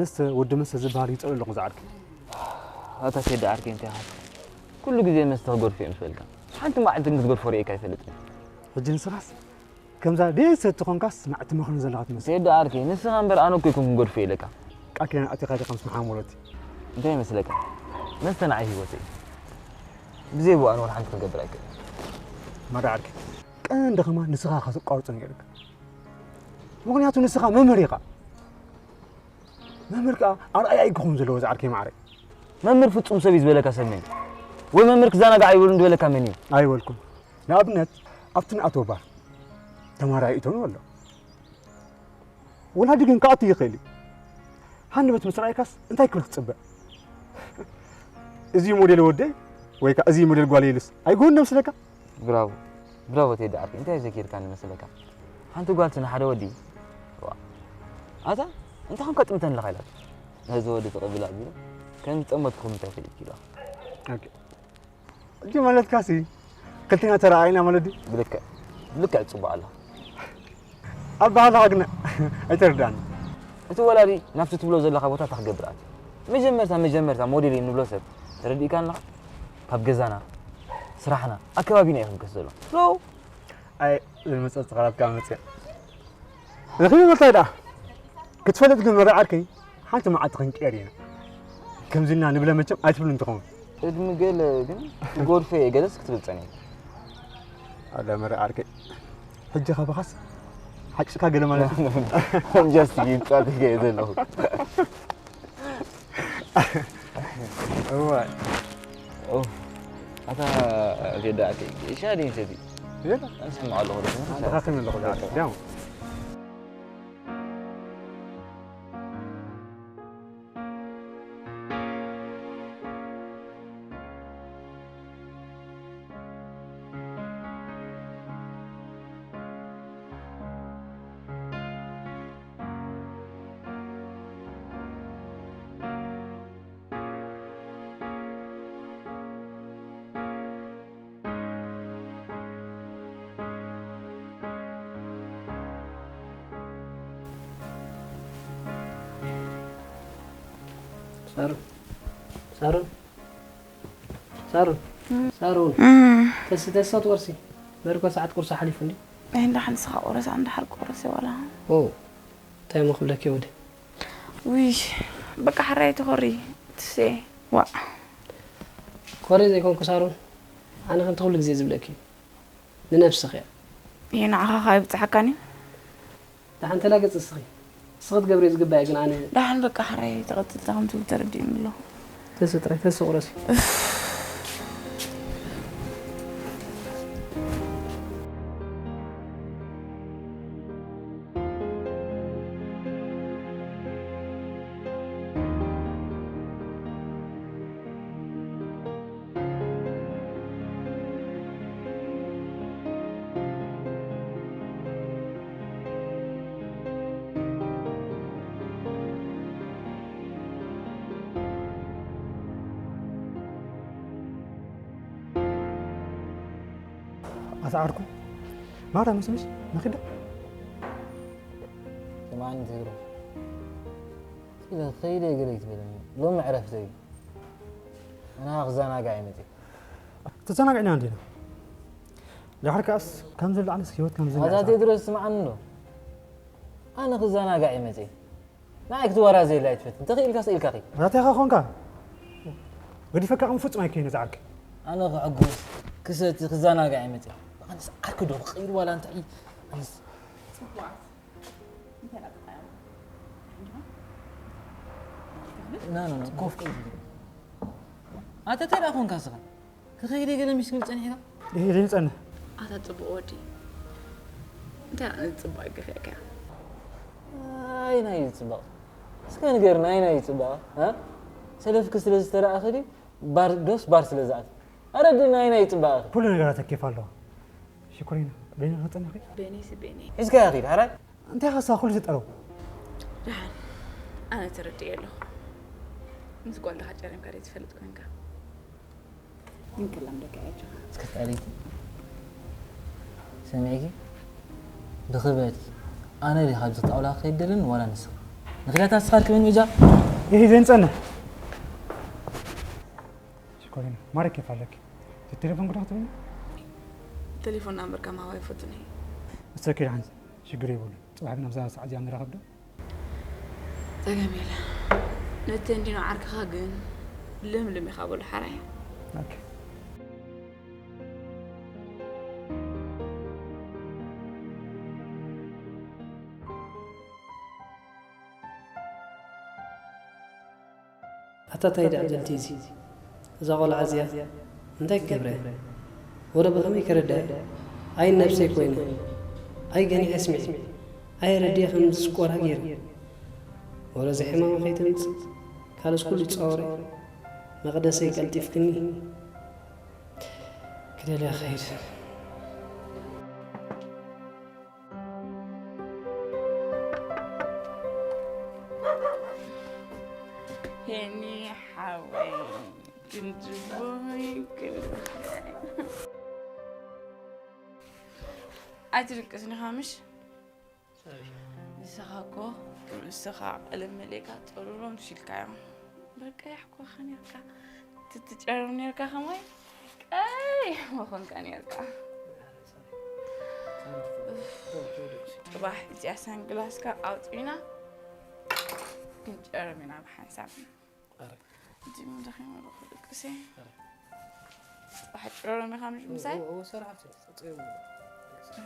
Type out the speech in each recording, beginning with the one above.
መስተ ወዲ መስተ ዝበሃል ይጸልእ ኣለኹ ዝዓርከይ። ኣታ ቴዲ ዓርከይ እንታይ ኢኻ? ኩሉ ግዜ መስተ ክገድፎ እየ ምስ በልካ። ሓንቲ መዓልቲ ግን ክትገድፎ ርእየካ ኣይፈልጥን። ሕጂ ንስኻስ ከምዛ ደሰ ተኾንካስ ንዓይ ትመኽረኒ ዘለኻ ትመስል። ቴዲ ዓርከይ ንስኻ እምበር ኣነ እኮ ኣይኮንኩን ክገድፎ ኢለካ። ቃል ኪዳን ኣቲኻ ዲኻ ምስ መሓሙረት? እንታይ ይመስለካ? መስተ ንዓይ ህይወተይ። ብዘይ ብኡ ኣነ ወላ ሓንቲ ክገብር ኣይክእልን። ማራ ዓርከይ ቀንዲ ከማን ንስኻ ኢኻ ዘቋርጾ ነይርካ። ምኽንያቱ ንስኻ መምህር ኢኻ። መምህር ከኣ ኣርኣያ እዩ ክኸውን ዘለዎ ዝዓርከይ ማዕረይ። መምህር ፍጹም ሰብ እዩ ዝበለካ ሰብ መን እዩ? ወይ መምህር ክዘናጋዕ ኣይበሉን ዝበለካ መን እዩ? ኣይበልኩን። ንኣብነት ኣብቲ ንኣቶ ባር ተማራይ እቶኑ ኣሎ። ወላዲ ግን ክኣቱ ይኽእል እዩ። ሃንደበት ምስ ረኣይካስ እንታይ ክብል ትጽበ? እዚ ሞዴል ወደይ ወይ ከኣ እዚ ሞዴል ጓል ኢሉስ ኣይግሁን ነብስለካ? ብራቮ ብራቮ ቴዲ ዓርከይ እንታይ ዘኪርካኒ መሰለካ ሓንቲ ጓል ትንሓደ ወዲ ዋ ኣታ እንታይ ከምካ ጥምተን ኣለኻ ኢላት ነዚ ወዲ ተቐቢላ ኣቢሉ ከም ዝጠመትኩም እንታይ ፈሊጥኪ ኢልዋ ኦኬ። ሕጂ ማለትካሲ ክልቴና ተረኣኢና ማለት ድዩ? ብልክዕ ብልክዕ ትጽቡቕ ኣለኻ ኣባህላኻ ግን ኣይተረዳእኒ። እቲ ወላዲ ናብቲ ትብሎ ዘለኻ ቦታ እንታይ ክገብር ኣትዩ? መጀመርታ መጀመርታ ሞዴል እዩ ንብሎ ሰብ ተረዲእካ ኣለኻ? ካብ ገዛና፣ ስራሕና፣ ኣከባቢና እዩ ክብገስ ዘሎ። ኖ! ኣይ ዝመጸ ቃላትካ መጽያ። ረኺበ በልታይ ደኣ ክትፈልጥ ግን መራ ዓርከይ ሓንቲ መዓልቲ ክንቅየር ኢና። ከምዚ ኢልና ንብለ መቸም ኣይትብሉን ትኸውን። ቅድሚ ገለ ግን ክጎድፎ እየ ገለስ ክትብል ጸኒሕካ። ኣላ መራ ዓርከይ ሕጂ ካባኻስ ሓጭካ ገለ ማለት እዩ። ጀስት ይጻትከ ዘለኹ። እዋይ። ኦፍ። ኣታ ቴዲ ዓርከይ ሻሂ ድዩ ሰቲ? የለ። ኣነ ሰማዕ ኣለኹ ዶ? ኣንተ ካክን ኣለኹ ዶ? ዳው። ሳሮን ሳሮን ሳሮን ሳሮን ተስ ተስ ትወርሲ በርኮ ሰዓት ቁርሲ ሓሊፉ እንዲ እንዳ ሓንስኻ ቁረስ እንዳ ሓር ቁረስ ዋላ ኦ እንታይ ሞ ክብለኪ ወደ ውይ በቃ ሓራይ ተኾሪ ትሴ ዋዕ ኮሬ ዘይኮንኩ ሳሮን ኣነ ከምቲ ኩሉ ግዜ ዝብለኪ እዩ ንነብስኺ እያ ይሄ ንዓኻ ካብ ይብፅሓካን እዩ ደሓን ተላገፂ እስኺ እስኺ ትገብርዮ ዝግባእ ግን ኣነ ደሓን በቃ ሓራይ ተቐፅልታ ከም ትብል ተረዲኡኒ ኣሎ ተስ ጥራይ ተስ ቁረሲ ኣታ ዓርኩ ማራ ምስ ምስ ንኺድ ስማዕኒ ትግረ ኢለ ከይደ ገለ ይትበለኒ ሎሚ ዕረፍተይ እዩ ኣና ክዘናጋዕ ይመፅእ ተዘናጊዕና እንዲና ድሕሪ ከኣስ ከም ዘለዓለስ ህይወት ከም ኣዛ ዝንዕሳ ቴድሮስ ስምዓኒ ዶ ኣነ ክዘናጋዕ ይመፅእ ንዓይ ክትወራ ዘየለ ኣይትፈትን ተኽኢልካስ ኢልካ ኺድ ናታይኻ ኾንካ ገዲፈካ ከም ፍጹም ኣይከይነ ዝዓርኪ ኣነ ክዕጉስ ክሰቲ ክዘናጋዕ ይመፅእ ኣነስ ዓርኪ ዶ ክቕይር ዋላ እንታይ ኣነስ ፅቡዓት እንታይ ዳጠቃዮም ና ና ና ኮፍ ኣተ እንታይ ደኣ ኮንካ ስኻ ክኸይደ ገለ ሚስ ክብል ጸኒሕካ ይሄ ድንጸን ኣታ ጽቡቕ ወዲ እንታይ ኣነ ጽቡቕ ኣይገፊዕካ ኣይናይ ጽቡቕ እስከ ንገርና ኣይናይ ጽቡቕ እ ሰለፍክ ስለ ዝተረኣኸ ድዩ ባር ዶስ ባር ስለ ዝኣት ኣረድና ኣይናይ ጽቡቕ ኩሉ ነገራት ተኬፍ ኣለዋ ሽኮሪና ቤኒ ተጸንኺ ቤኒ ሲ ቤኒ ሒዝካ ያኺድ ሓራይ እንታይ ኻሳ ኩሉ ዝጠረው ደሓን ኣነ ተረድኤ ኣለኹ ምስ ጓል ድኻ ጨሪምካ ደይ ትፈልጥ ኮንካ እንከላም ደቂ ኣጆኻ እስከ ፍዕለይቲ ሰሚዕኪ ብኽበቲ ኣነ ዲ ካብዚ ጣውላ ከይደልን ዋላ ንስኻ ምኽንያት ኣስኻር ክመን መጃ? ይሄ ዘንጸነ። ሽኮሪና ማረክ ይፋለክ። ቴሌፎን ጉዳት ነው። ቴሌፎን ናምበር ከማዋ ይፈቱኒ። እሰኪ ዳን ሽግር ይብሉ። ጽባሕ ግን ኣብዛ ሰዓት እዚኣ ንራኸብ ዶ? ጸገም የለ። ነቲ እንዲኖ ዓርክኻ ግን ልምልም ኢኻ በሉ ሓራይ። ኦኬ። ኣታ ታይ ደኣ ጀልቲ እዚ? እዛ ቆልዓ እዚኣ እንታይ ክገብረ እያ? ወረ ብኸመይ ከረድኣ እየ? ኣይ ነብሰይ ኮይነ። ኣይ ገኒሐ ስሚዒ። ኣይ ረድየ ከም ዝስቆራ ገይረ። ወረ እዚ ሕማማ ከይተምጽእ ካልስ ኩሉ ይጻወረ። መቕደሰይ ቀልጢፍክኒ ክደልያ ኸይድ። ሄኒ ሓወይ፣ ቅንጅቦይ፣ ቅንጅቦይ። ኣይትድቅስ ዲኻ ምሽ? ንስኻ እኮ ንስኻ ቀለም መሊእካ ጥሩሮም ሽልካዮም። በቃ ያሕኮኻ ነርካ፣ ትትጨርም ነርካ፣ ከማይ ቀይ መኾንካ ነርካ። ጽባሕ እዚኣ ሳንግላስካ ኣውጺእና ክንጨርም ኢና ብሓንሳብ። ኧረ። ጂም ደኺመ ኣለኹ፣ ድቅሰይ። ኧረ። ጽባሕ ጨርም ኢኻ ምሽ ምሳይ? እዎ፣ እዎ፣ ሰራሕ ኣብቲ፣ ጽ-፣ ጽ-፣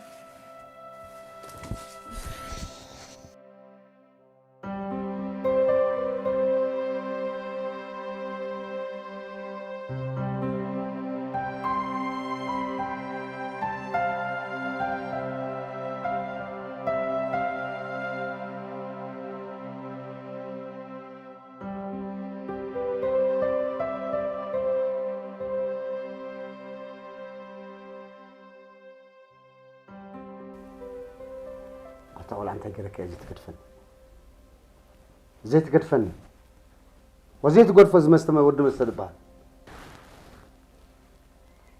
ኣታ ቆልዓ እንታይ ገይረካ እዩ ዘይትገድፈኒ? ዘይትገድፈኒ? ወዘይትገድፎ ዝመስተ ወዲ መስተ ዝበሃል?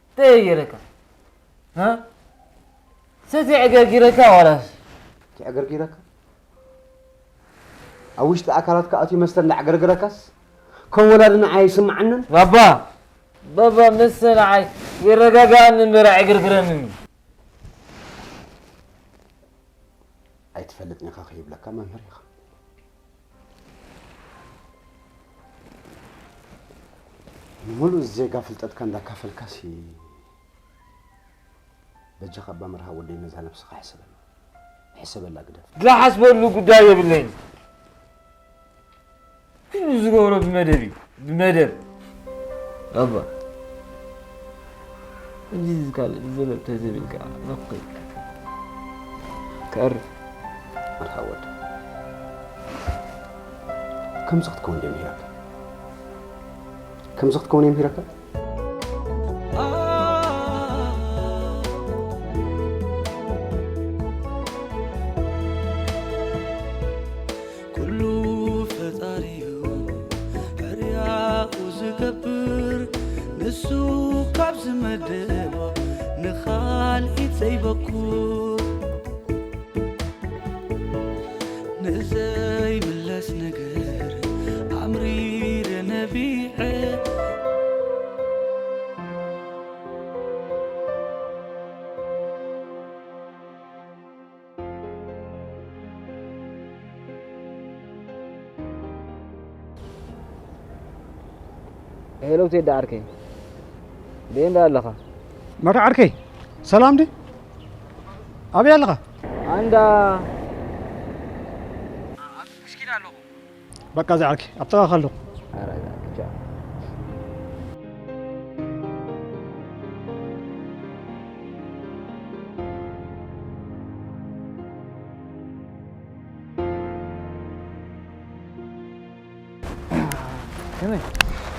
እንታይ ገይረካ? እ? ሰቲ ዕገርጊረካ ዋላስ? እንታይ ዕገርጊረካ? ኣብ ውሽጢ ኣካላትካ ኣትዩ መስተ እንዳዕገርገረካስ ከም ወላዲ ንዓይ ኣይስምዓንን? ባባ! ባባ፣ መስተ ንዓይ የረጋግኣኒ እምበር ኣይዕግርግረንን እዩ። ኣይትፈልጥን ኢኻ ከይብለካ መምህር ኢኻ። ንምሉእ ዜጋ ፍልጠትካ እንዳካፈልካሲ፣ በጃኻ ኣባ መርሃ ወደይ ነዛ ነብስኻ ሕሰበላ። ሕሰበላ ግደፍ። ዝሓስበሉ ጉዳይ የብለይን። ኩሉ ዝገብሮ ብመደብ እዩ፣ ብመደብ። ኣባ፣ እዚ ካልእ ዘበብ ተዘቢልካ ነኩይ። ከር። መርሃ ወድ። ከምዚ ክትከውን ድየ ምሂረካ? ከምዚ ክትከውን እየ ምሂረካ? ኩሉ ፈጣሪዩ ሕርያኡ ዝገብር፣ ንሱ ካብ ዝመደቦ ንኻልኢት ዘይበኩር። ንዘይምለስ ነገር ኣምሪረ ነቢዐ። ሄሎ ቴዲ ዓርከይ፣ ደይ እንዳ ኣለኻ? መራ ዓርከይ፣ ሰላም ዲ? ኣበይ ኣለኻ? ኣንዳ። በቃ፣ እዚ ዓርከይ፣ ኣብ ጥቓኻ ኣለኹ። ኣረ፣ ቻው። ከመይ?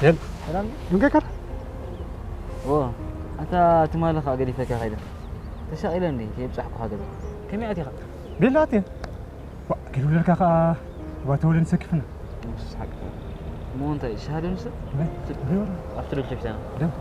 የል። ሰላም ድዩ? ድንገከር? ኦ፣ ኣታ ትማሊ ኸኣ ገዲፈካ ከይደ። ተሻቒለ እንዲ ከየብጻሕኩኻ ገዛ። ከመይ ኣቲኻ? ቤላ ኣትየ። ዋ፣ ከይደ ብለካ ኸኣ፣ ዋ፣ ተወልደ ንሰኪፍና። ምስ ሓቂ። እሞ እንታይ፣ ሻሂ ዶ ንስተ? ናይ፣ ኣብቲ ዶ ሸፍተና? ደም።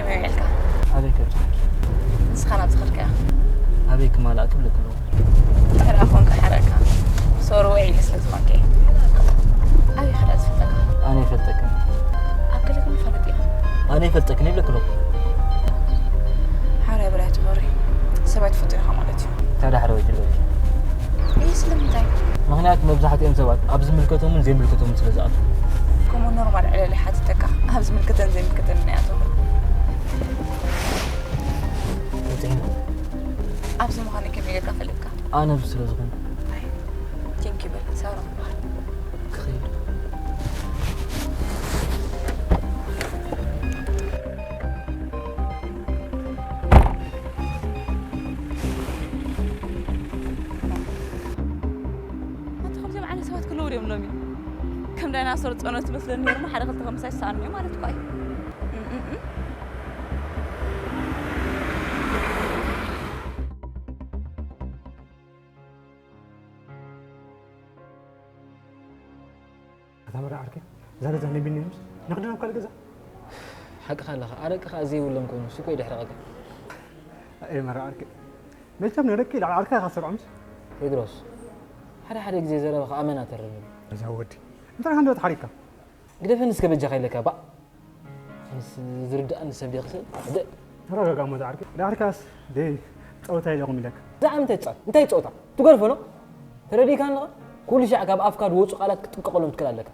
ከመይ ውዒልካ? ኣበይ ከብጽሓኪ? ንስኻ ናብ ዝኸድካዮ? ኣበይ ክማላእ ክብለኪ ኣለኹ። እንታይ ደኣ ኮንካ ሓረካ? ሶሪ ውዒለ ስለ ዝኾንከ። ኣበይ ከ ደኣ ዝፈልጠካ? ኣነ ይፈልጠክን። ኣብ ገለ ግን ንፋለጥ ኢና። ኣነ ይፈልጠክን ይብለኪ ኣለኹ። ሓራይ በላይ ትኾሪ። ሰብ ኣይትፈልጦ ኢኻ ማለት እዩ። ታዲያ ሓራይ ትብለኪ? እይ ስለምንታይ? ምኽንያቱ መብዛሕትኦም ሰባት ኣብ ዝምልከቶምን ዘይምልከቶምን ስለ ዝኣትዉ። ከምኡ ኖርማል ዕለል ይሓትተካ። ኣብ ዝምልከተን ዘይምልከተን ናይ ኣቶም። ውፅዒ ኣብዚ ምዃነይ ከመይ ጌርካ ፈለጥካ? ኣነ ኣብዚ ስለ ዝኾንኩ። ቴንኪ በል ሳሮን በሃል። ክኸይድ ኣንተ ከምዚኦም ዓይነት ሰባት ክለዉ ድዮም ሎሚ? ከም ዳይናሶር ጸኖት መስለኒ ነይሮም ሓደ ክልተ ከምሳይ ይሰኣኑ እዮም ማለት እኳ እዩ። ኣታ መራ ዓርከይ፣ እዛ ገዛ ናይ ቢኒ ድዩስ? ንኽድና ኣብ ካልእ ገዛ። ሓቅኻ ኣለኻ። ኣረቂ ኸኣ ዘይብሎም ኮይኑ ሱቆይ ድሕሪ ቀቀ። ኣየ መራ ዓርከይ፣ መቸም ነረቂ ላዕሊ ዓርካ ኢኻ ትሰርዖ ምስ? ቴድሮስ፣ ሓደ ሓደ ግዜ ዘረባኻ ኣመና ተርብኒ። እዛ ወዲ፣ እንታይ ሓንዶ ተሓሪካ? ግደፈኒ እስከ በጃኻ ኢለካ ባእ። ኣነስ ዝርድኣኒ ሰብ ዲኺ ስእን? ሕደእ። ተረጋጋ እሞ ዝዓርከይ። ዳርካስ ደይ ጸወታ ኢለኹም ኢለካ። ብዛዕባ ምንታይ ትጻወት? እንታይ ጸወታ? ትገርፎ ዶ? ተረዲእካኒ ኸ? ኩሉ ሻዕ ካብ ኣፍካ ዝወጹ ቃላት ክትጥንቀቐሎም ትክእል ኣለካ።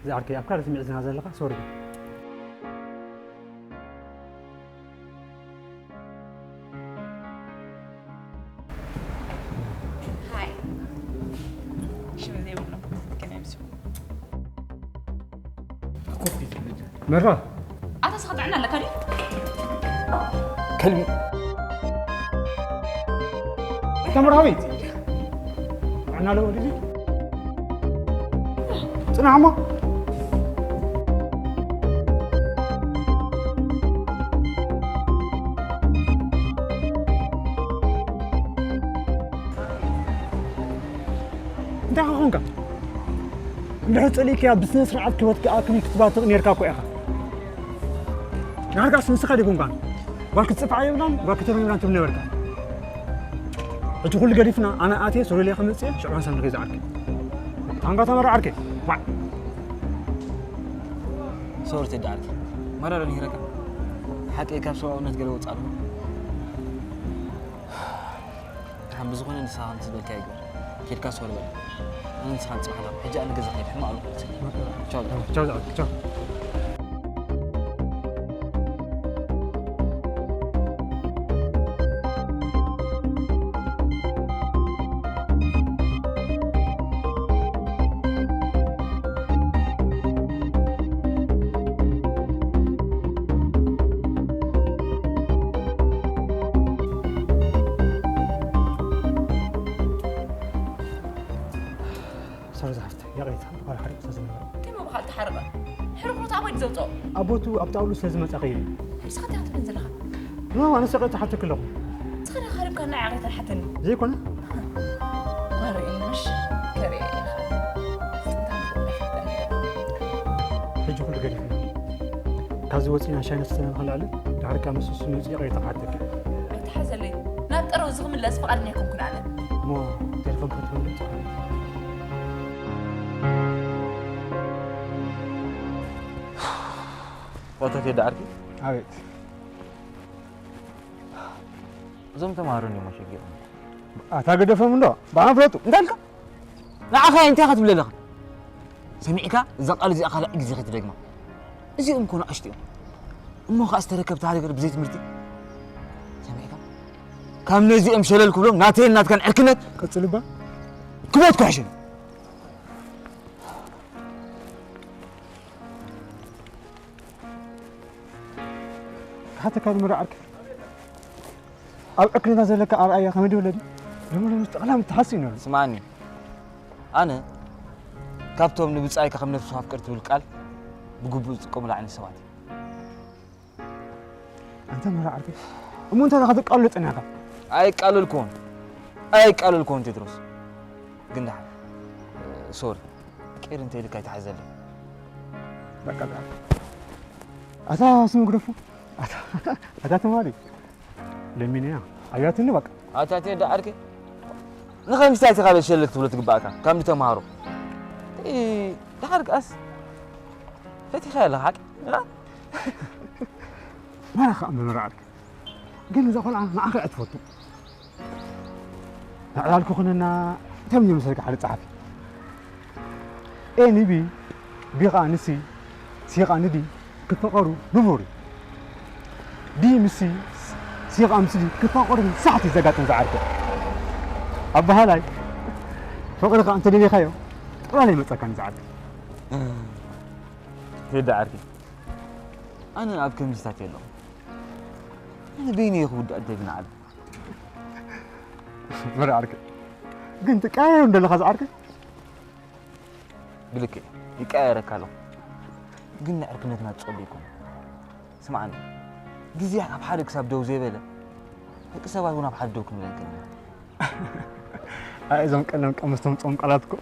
ዝዓርከይ ኣብ ካልእ ስምዒት ዝና ዘለኻ ሶሪ። ሃይ ሽም ዘይብሎም ከመይ ምስ መራ ኣታ ስኻ ጥዕና ኣለካ ድዩ? ከልቢ እታ መርሃዊት ጥዕና ኣለዎ ድዩ? ጽናሕ እሞ እንታይ ኾንካ? እንድሕር ጸሊእካያ ብስነ ስርዓት ክበትክኣ ክብል ክትባትቕ ኔርካ እኮ ኢኻ። ናርካስ ንስኻ ዲኹም ጓል ጓል ክትጽፍዓ የብላን ጓል ክትህቦ የብላን ትብል ነበርካ። ሕጂ ኩሉ ገዲፍና ኣነ ኣትየ ሶሎልያ ከመጽእ ሽዑ ሓንሳብ ንኸይ ዝዓርከይ ታንጋ ተመራ ዓርከይ ዋዕ ሶሪ ቴዲ ዓርከይ መረረ ንሂረካ ሓቂ ካብ ሰብኣውነት ገለ ወጻእ ኣለዎ። ደሓን ብዝኾነ ንስኻ ከምቲ ዝበልካዮ ግበር። ኬድካ ሶሪ በል። ኣነ ንስኻ ንጽባሕ ኣለኹ። ሕጂ ኣነ ገዛ ከይድ ሕማቕ ኣለኹ። ቻው። ቻው ቻው ቻው። ሶሪ ዝሓፍተ ይቕሬታ ባል ሓሪቕ ስለ ዝነበረ እንታይ ምባኻል ተሓርቐ ሕርቑ ኣባይ ዘውፅኦ ኣቦቱ ኣብ ጣውሉ ስለ ዝመጻ ኸይደ ንስኻ እንታይ ክትብል ዘለኻ ኖ ኣነ ሰቐ ተሓተክ ኣለኹ ንስኻ ዲኻ ሃሪምካ ናይ ዓቕሬታ ሓተኒ ዘይኮነ ወርኢ ምሽ ከርኢ ኢኻ ሕጂ ኩሉ ገዲፍና ካብዚ ወፂና ሻይ ነስተና ንኽንላዕሊ ድሓርካ ምስ እሱ መፂ ይቕሬታ ክሓተክ ኣይተሓዘለይ ናብ ጠረው ዝኽምለስ ፍቓደኛ ኣይኮንኩን ኣነ እሞ ቴሌፎን ክትህበኒ ዋታ ቴዲ ዓርኪ ኣቤት እዞም ተምሃሮ እንዲሞ ሸጊሮም ኣታ ገደፎም እንዶ ብዓም ፍለጡ እንታይ ኢልካ ንዓኻ እንታይ ኢኻ ትብል ኣለኻ ሰሚዕካ እዛ ቃል እዚኣ ካልእ ግዜ ከይትደግማ እዚኦም እኮ ንኣሽቱ እዮም እሞ ከዓ ዝተረከብታ ሃገር ብዘይ ትምህርቲ ሰሚዕካ ካብ ነዚኦም ሸለል ክብሎም ናተይን ናትካን ዕርክነት ቀፅልባ ክሞት ክሕሽን ክሓተካ ዝምርዓልክ ኣብ ዕክልና ዘለካ ኣርኣያ ከመይ ድበለ ሎሚ ሎሚ ጠቕላም ተሓስዩ ነሉ ስማኒ ኣነ ካብቶም ንብጻይካ ከም ነፍሱ ኣፍቅር ትብል ቃል ብግቡእ ዝጥቀሙሉ ዓይነት ሰባት እዩ ኣንተ መርዓልክ እሞ እንታይ ኢኻ ትቃለሉ ጸኒሕካ ኣይቃለልኩን ኣይቃለልኩን ቴድሮስ ግን ደሓን ሶሪ ቂር እንተ ኢልካ ኣይትሓዘለይ በቃ በቃ ኣታ ስሙ ግደፎ ኣታ ትማሊ ለሚነያ ኣብያትኒ በቃ። ኣታ ቴዲ ዓርከይ፣ ንኸምስታይ ኢኻ በል ሸለል ክትብሎ ትግባእካ፣ ከም ንተምሃሮ። ኢ፣ ደሓር ከኣስ ፈቲኻ ኣለኻ ሓቂ? እ? ማራ ከኣ መምህር ዓርከይ፣ ግን እዛ ቆልዓ ንዓኻ እያ ትፈቱ። ንዕላል ክኹነና እንታይ ምንዮ መሰልካ ሓደ ጸሓፊ? ኤ ንቢ፣ ቢ ኸኣ ንሲ፣ ሲ ኸኣ ንዲ ክፋቐሩ ንቡር እዩ። ዲ ምስ ሲ፣ ሲ ኸኣ ምስ ዲ ክፋቐሩ ግን ሳሕቲ ዘጋጥም ዝዓርከ። ኣበሃላይ፣ ፍቕሪ ኸኣ እንተደሊኻዮ፣ ጥቕላል ይመጸካ ንዝዓርከ። ቴዲ ዓርከይ፣ ኣነ ኣብ ከምዚታት የለኹ። ኣነ በይነይ ክውዳእ ደግና ዓለ። መራ ዓርከ፣ ግን ትቀያየሩ እንደለኻ ዝዓርከ? ብልክዕ ይቀያየረካ ኣለኹ፣ ግን ንዕርክነትና ትጸሉ ይኮኑ። ስምዓኒ፣ ግዜ ኣብ ሓደ ክሳብ ደው ዘይበለ፣ ደቂ ሰባት እውን ኣብ ሓደ ደው ክንብል ኣይክእልን ኢና። ኣይ፣ እዞም ቀለም ቀመስቶም ጾም ቃላት እኮ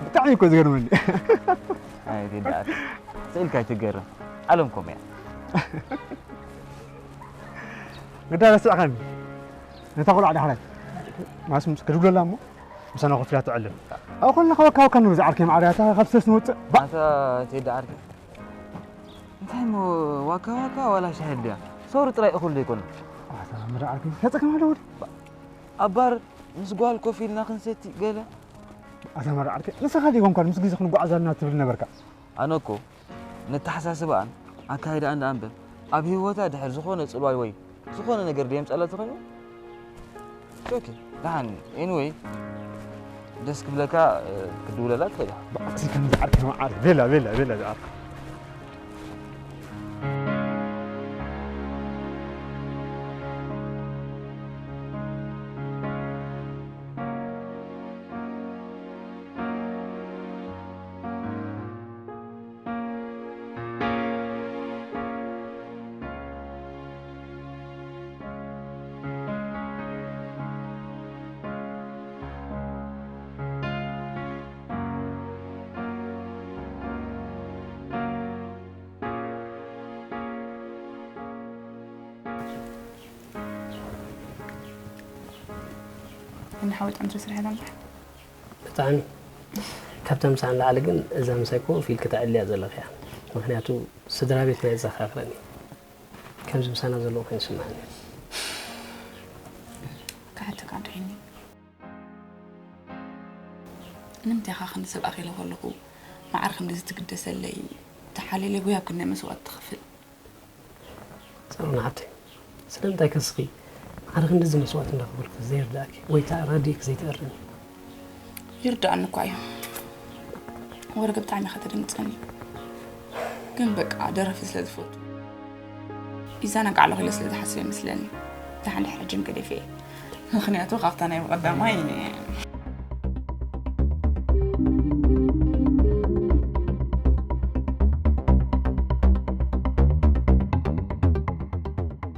ብጣዕሚ እኮ ዝገርመኒ። ኣይ፣ ቴዲ ዓርከይ፣ ስእልካ ኣይትገረም። ዓለም ከምኡ እያ። ግዳ ረሲዕኻኒ። ነታ ቆልዓ ዳሕራይ ማስ ምስ ክድውለላ እሞ ምሳና ኮፍ ኢላ ትዕልል። ኣብ ኮልና ከወካወካ ንብል ዝዓርከይ ማዕረ፣ ኣታ ካብ ሰስ ንወፅእ። ባ- ኣታ ቴዲ ዓርከይ፣ እንታይ እሞ ዋካ ዋካ ዋላ ሻሂ ድያ? ሶሪ ጥራይ እኹል ዶ ኣይኮነን? ኣታ መራ ዓርከይ፣ ከፀከም ኣሎ ወዲ። ኣብ ባር ምስ ጓል ኮፍ ኢልና ክንሰቲ ገለ። ኣታ መራ ዓርከይ፣ ንስኻ ዶ ይኮንካ ምስ ግዜ ክንጓዓዝ ኣለና ትብል ነበርካ? ኣነ እኮ ነተሓሳስባኣን ኣካይዳኣን ደኣ እምበር፣ ኣብ ህይወታ ድሕር ዝኾነ ጽልዋ ወይ ዝኾነ ነገር ደየምጸላ ተኾይኑ፣ ኦኬ፣ ደሓን። ኤኒወይ፣ ደስ ክብለካ፣ እ፣ ክትድውለላ ትኽእል ኢኻ። ብዓክሲ ከም ዝዓርክ መዓር፣ ቤላ፣ ቤላ፣ ቤላ ዝዓርክ። ንሓወት ኣንተ ስራሕ ነበር። ብጣዕሚ። ካብታ ምሳኣ ንላዕሊ ግን እዛ ምሳይ ኮፍ ኢልኪ ተዕልያ ዘለኺ እያ። ምኽንያቱ ስድራ ቤት ናይ ዘኻኽረኒ። ከምዚ ምሳና ዘለዎ ኮይኑ ይስምዓኒ። ክሓተካ እንድሕኒ። ንምንታይ ኢኻ ክንዲ ሰብ ኣኺለ ከለኹ መዓር ክንድዚ ትግደሰለይ? ተሓልየለይ ጉያ ኣብ ክንደይ መስዋእቲ ትኸፍል? ሰሎና ሓብተይ፣ ስለምንታይ ከስኺ መዓር ክንድዚ መስዋእቲ እንዳኸፈልኩ ዘይርድኣኪ ወይ ተኣራዲእኪ ዘይተእርሚ? ይርድኣኒ እኳ እዩ። ወረገ ብጣዕሚ ኢኻ ተደንግጸኒ። ግን በቃ ደረፊ ስለ ዝፈቱ። ይዘናጋዕ ኣለኹ ኢለ ስለ ዝሓስብ ይመስለኒ። ደሓን ድሕሪ ሕጂ ገዲፈ እየ። ምኽንያቱ ካብታ ናይ ብቐዳማይ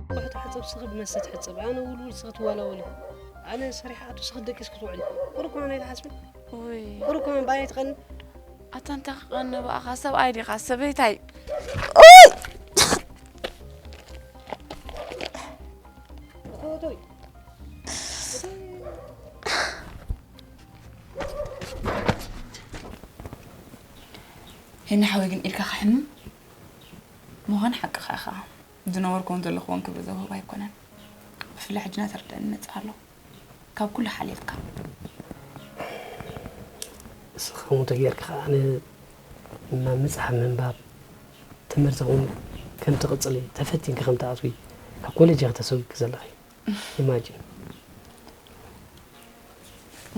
ቁሑ ትሓጽብ ስኺ ብመስተ ትሕጽብ፣ ኣነ ውልውል ስኺ ትዋላወሊ። ኣነ ሰሪሐ ኣቱ ስኺ ደቂስ ክትውዕሊ። ቁሩብ ኮነ ኣይትሓስብን? ውይ። ቁሩብ ኮነ ባይ ትቐኒ? ኣታ እንታይ ክቐኒ ብኣኻ ሰብኣይ ዲኻ ሰበይታይ? ኡይ! ሄኒ ሓወይ ግን ኢልካ ክሕምም ምዃን ሓቅኻ ኢኻ። ዝነበርኩዎን ዘለኹዎን ክብሪ ዘውህብ ኣይኮነን። ብፍላይ ሕጂ ናተርደአኒ መጽእ ኣሎ። ካብ ኩሉ ሓሊፍካ። ንስኻ ከምኡ ተጌርካ ኸኣ ኣነ ናብ ምጽሓፍ ምንባብ ትምህርቲ እውን ከም ትቕጽሊ ተፈቲንኪ ከም ትኣትዊ ካብ ኮሌጅ ኢኺ ተሰጒግኪ ዘለኺ። ኢማጂን።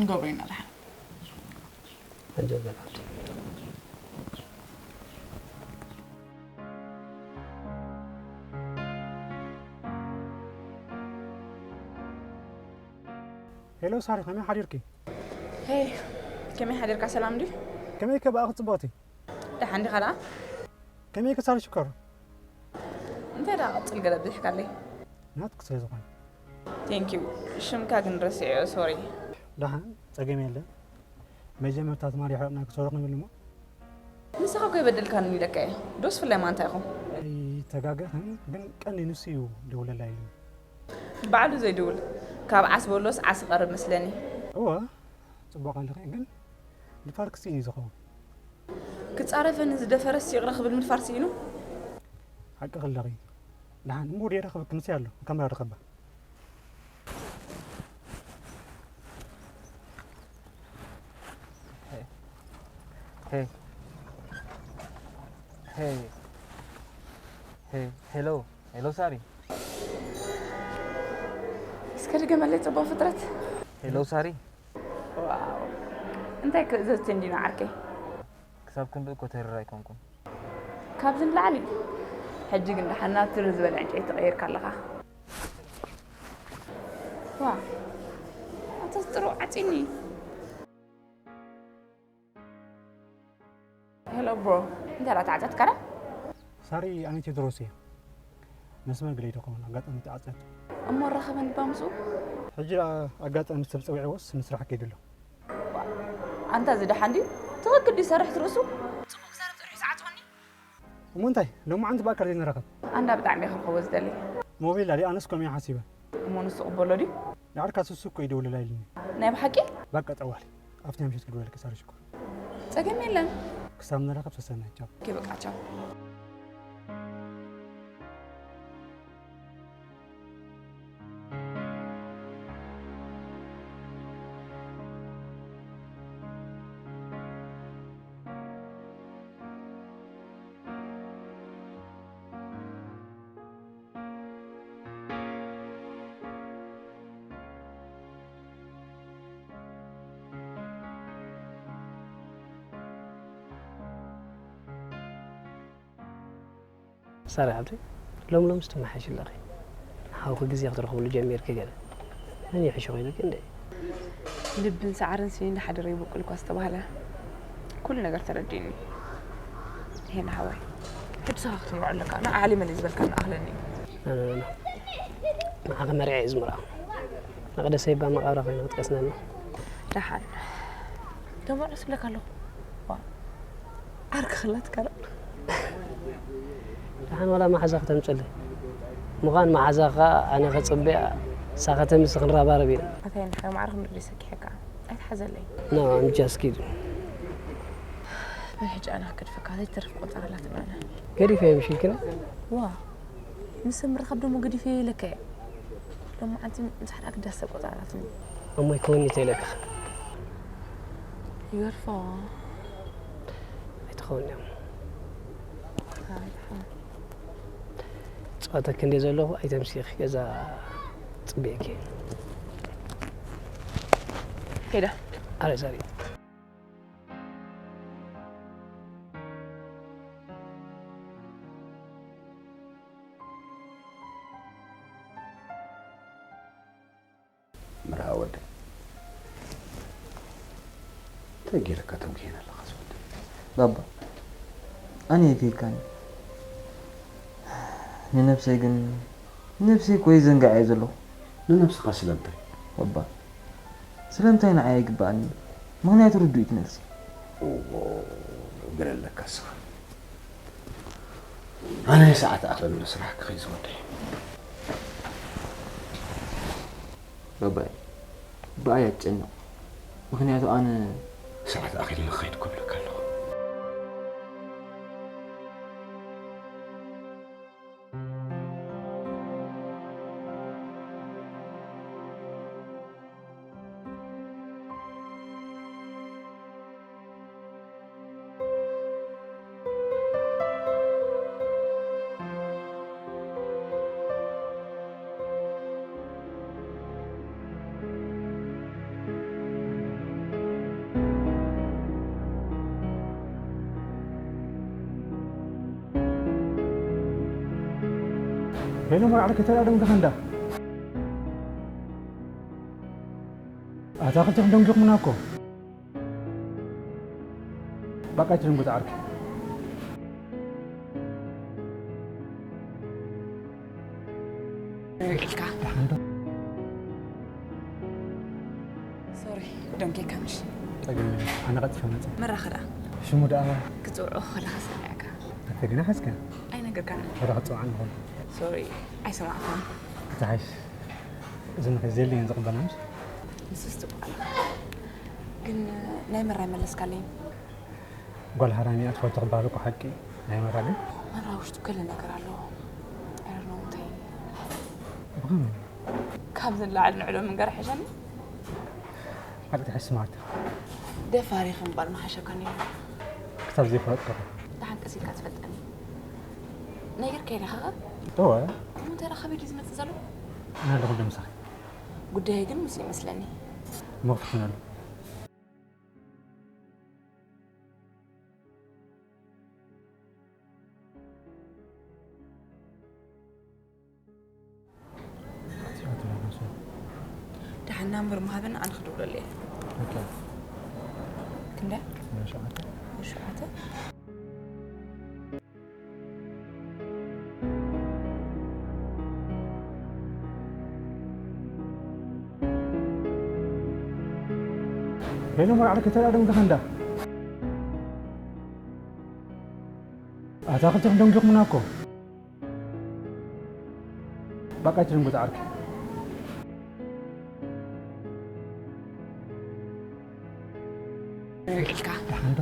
ንገብሮ ኢና ደሓን። ኣጆኺ በል ሓብተይ። ሄሎ ሳሪ፣ ከመይ ሓዲርኪ? ሄይ፣ ከመይ ሓዲርካ? ሰላም ድዩ? ከመይ ከ ብኣኺ ጽብቕቲ? ደሓን ዲኻ ደኣ? ከመይ ከ ሳሪ ሽኮር? እንታይ ደኣ ቀጽል ገለ ብዝሕካለይ? ናትኪ ስለ ዝኾነ። ቴንክ ዩ። ሽምካ ግን ረሲዐዮ፣ ሶሪ። ደሓን፣ ጸገም የለን። መጀመርታ ትማሊ ይሕረቕና ክሰርቕ ንብል እሞ። ንስኻ እኮ ይበደልካኒ ኢለካ እየ። ዶስ ፍላይ ማንታ ኢኹም? ኣይ፣ ተጋገኽን ግን ቀንዲ ንሱ እዩ ደውለላ ኢሉ። ባዕሉ ዘይድውል ካብ ዓስ በሎስ ዓስ ይቐርብ መስለኒ። እወ ጽቡቕ ኣለኺ ግን ንፋርክስ እዩ ዝኸውን። ክጻረፈኒ ዝደፈረስ ይቕረ ክብል ምድፋር ስኢኑ። ሓቂ ክለኺ ደሓን እሞ ወዲያ ረኸበ ክንሲ ኣሎ ካሜራ ረኸባ። Hey. Hey. Hey. Hey. Hello. Hello, Sari. እስከ ድገመለይ ጽቡቕ ፍጥረት። Hello, Sari. ዋው። እንታይ ክእዘዝ እንዲና ዓርከይ? ክሳብ ክንድኡ እኮ ተሪር ኣይኮንኩን። ካብዚ ንላዕሊ? ሕጂ ግን ደሓና ትር ዝበለ ዕንጨይቲ ተቐይርካ ኣለኻ። ዋ፣ ኣንተስ ጥሩ ዓጺኒ። ሄሎ ብሮ፣ እንታይ ደኣ ተዓጸትካ ደኣ? ሳሪ፣ ኣነ ቴድሮስ እየ። መስመር ገለ ይደኸውን፣ ኣጋጣሚ ተዓጸት። እሞ ረኸበኒ ባምሱ? ሕጂ ደኣ ኣጋጣሚ ሰብ ጸዊዕዎስ ንስራሕ ከይዱ ኣሎ። ዋ፣ ኣንታ እዚ ደሓን ድዩ? ትኽክል ድዩ ሰርሕ ትርእሱ? ጽቡቕ ክዛረብ ጸኒሑ ሰዓት ትኾኒ? እሞ እንታይ? ሎማዓንቲ ብኣካል ዘይንራኸብ? ኣንዳ ብጣዕሚ እየ ክረኽቦ ዝደሊ። ሞባይል ኣሊ ኣነስ ከምኡ እየ ሓሲበ። እሞ ንሱ ቅበሎ ድዩ? ንዓርካ ስሱ እኮ ይደውለላ ኢሉኒ። ናይ ብሓቂ? በቃ ጠዋሊ። ኣብቲ ምሽት ክድወለልኪ ሳሪ ሽኮር። ጸገም የለን። ክሳብ ንራኸብ ሰሰናይ። ቻው። ኦኬ በቃ ቻው። ሳራ ሓብተይ፣ ሎም ሎምስ ትመሓይሽ ኣለኺ። ንሓውኺ ግዜ ክትረኽብሉ ጀሚርኪ ገለ። መን ይሕሾ ኢሉኪ እንደ? ልብን ሰዓርን ስኒ እንዳ ሓደረ ይበቁል እኳ ዝተባህለ፣ ኩሉ ነገር ተረዲእኒ። ሄና ሓወይ፣ ሕጂ ሳኻ ክትምርዖ ኣለካ። ንዓ ዓሊመለይ ዝበልካኒ ኣኽለኒ። ኖ፣ ኖ፣ ኖ፣ ኖ። ንዓኺ መሪዐ እየ ዝምርዖ። መቕደሰይ እባ መቓብራ ኮይኑ ክትቀስነኒ። ደሓን። ተምርዖ ስብለካ ኣለኹ። ዋ። ዓርኪ ክላትካ ዶ? ደሓን ዋላ መሓዛ ክተምጽለይ። ምዃን መሓዛ ከኣ ኣነ ክጽበያ፣ ንሳ ከተምጽእ ክንረባረብ ኢና። ኣታይ ንሓይ ማዕረ ክንርኢ ሰኪሐካ። ኣይትሓዘለይ። No, I'm just kidding. በል ሕጂ ኣነ ክገድፈካ፣ ዘይተርፍ ቆጸራ ኣላትና ኣነ። ገዲፈ ምሽ ኢልክኒ? ዋ። ምስ ምርኻብ ደሞ ገዲፈ ኢለካ እየ። ሎማዓንቲ ምስ ሓደ ኣገዳሲ ሰብ ቆጸራ ኣላትኒ። እሞ ኣይከውን'ዩ ተይለካ። Your phone. ኣይትኸውን እዮም። ኣይ፣ ድሓን። ጸዋታ ክንደይ ዘለኹ ኣይተምሲኺ ገዛ ጽብየኪ። ከይዳ። ኣረ ሳሪ። መርሃ ወደይ። እንታይ ገይረካ ተንኩየን ኣለኻ ዝወደይ? ባባ፣ ኣነ የከይካኒ። ንነብሰይ ግን፣ ነብሰይ እኮ ይዘንግዓ እየ ዘለኹ። ንነብስኻ ስለምንታይ? ባባ፣ ስለምንታይ ንዓይ ኣይግብኣኒ? ምኽንያቱ ርዱእ እዩ እቲ መልሲ። እዎ፣ ገለ ኣለካ እስኻ። ኣነ ሰዓት ኣኽለኒ ስራሕ ክኸይድ ዝወደይ። ባባይ፣ ብኣይ ኣትጨነቕ። ምኽንያቱ ኣነ ሰዓት ኣኺሉ ክኸይድ ክብለካ ኣለኹ። ሄሎ፣ መርዓ ከተዳደም ከኸንዳ። ኣታ ክልተ ደንጊኹምና እኮ። በቃ ኣይትደንጉ፣ ዓርኪ። ኢልካ። ደሓን ዶ? ሶሪ፣ ደንጌካ ምሽ? ጸገም የለን። ኣነ ቀልጢፈ መጸ። መራኸ ደኣ? ሽሙ ደኣ? ክትጽውዖ ከለኻ ሰሚዕካ። ኣተ ግና ሓዝካ። ኣይነገ ከነ ወደ ክጽውዓን ንኾን። ሶሪ፣ ኣይሰማዕኩን። ትሓይሽ። እዚ ንኸ ዘየለየን ዝቕበላ ምሽ? ንስስ ትብዓላ። ግን ናይ መራይ መለስካለይ። ጓል ሃራሚ እያ ትፈቱ ክበሃል እኮ ሓቂ። ናይ መራ ግን? መራ ውሽጡ ገለ ነገር ኣለዎ። I don't know እንታይ። ብኸመይ? ካብ ዝለዓል ንዕሎ ምንገር ሕሸኒ። ሓቂ ትሕሽ ስማርት። ደፋር ኢኺ ምባል ምሓሸካ ነይሩ። ክሳብ ዘይፈለጥኩ። ደሓን ቀስ ኢልካ ትፈልጠኒ። ነጊርካዮ ዲኻ ኸ? እወ። እሞ እንታይ ደኣ ካበይ ድዩ ዝመጽእ ዘሎ? ኣነ ኣለኹ ዶ ምሳኺ። ጉዳየይ ግን ምስ ይመስለኒ። እሞ ክፍትነሉ። ደሓን ናምበር ምሃብን ኣነ ክድውለሉ እየ። ኦኬ። ክንደይ? ሸውዓተ። ሸውዓተ። በይነ መርዓሉ ከተላ ደም ገኸንዳ። ኣታ ክልተኹም ደንጊኹምና እኮ። በቃ ትደንጉ ተዓርኪ። ኢልካ። ደሓን ዶ?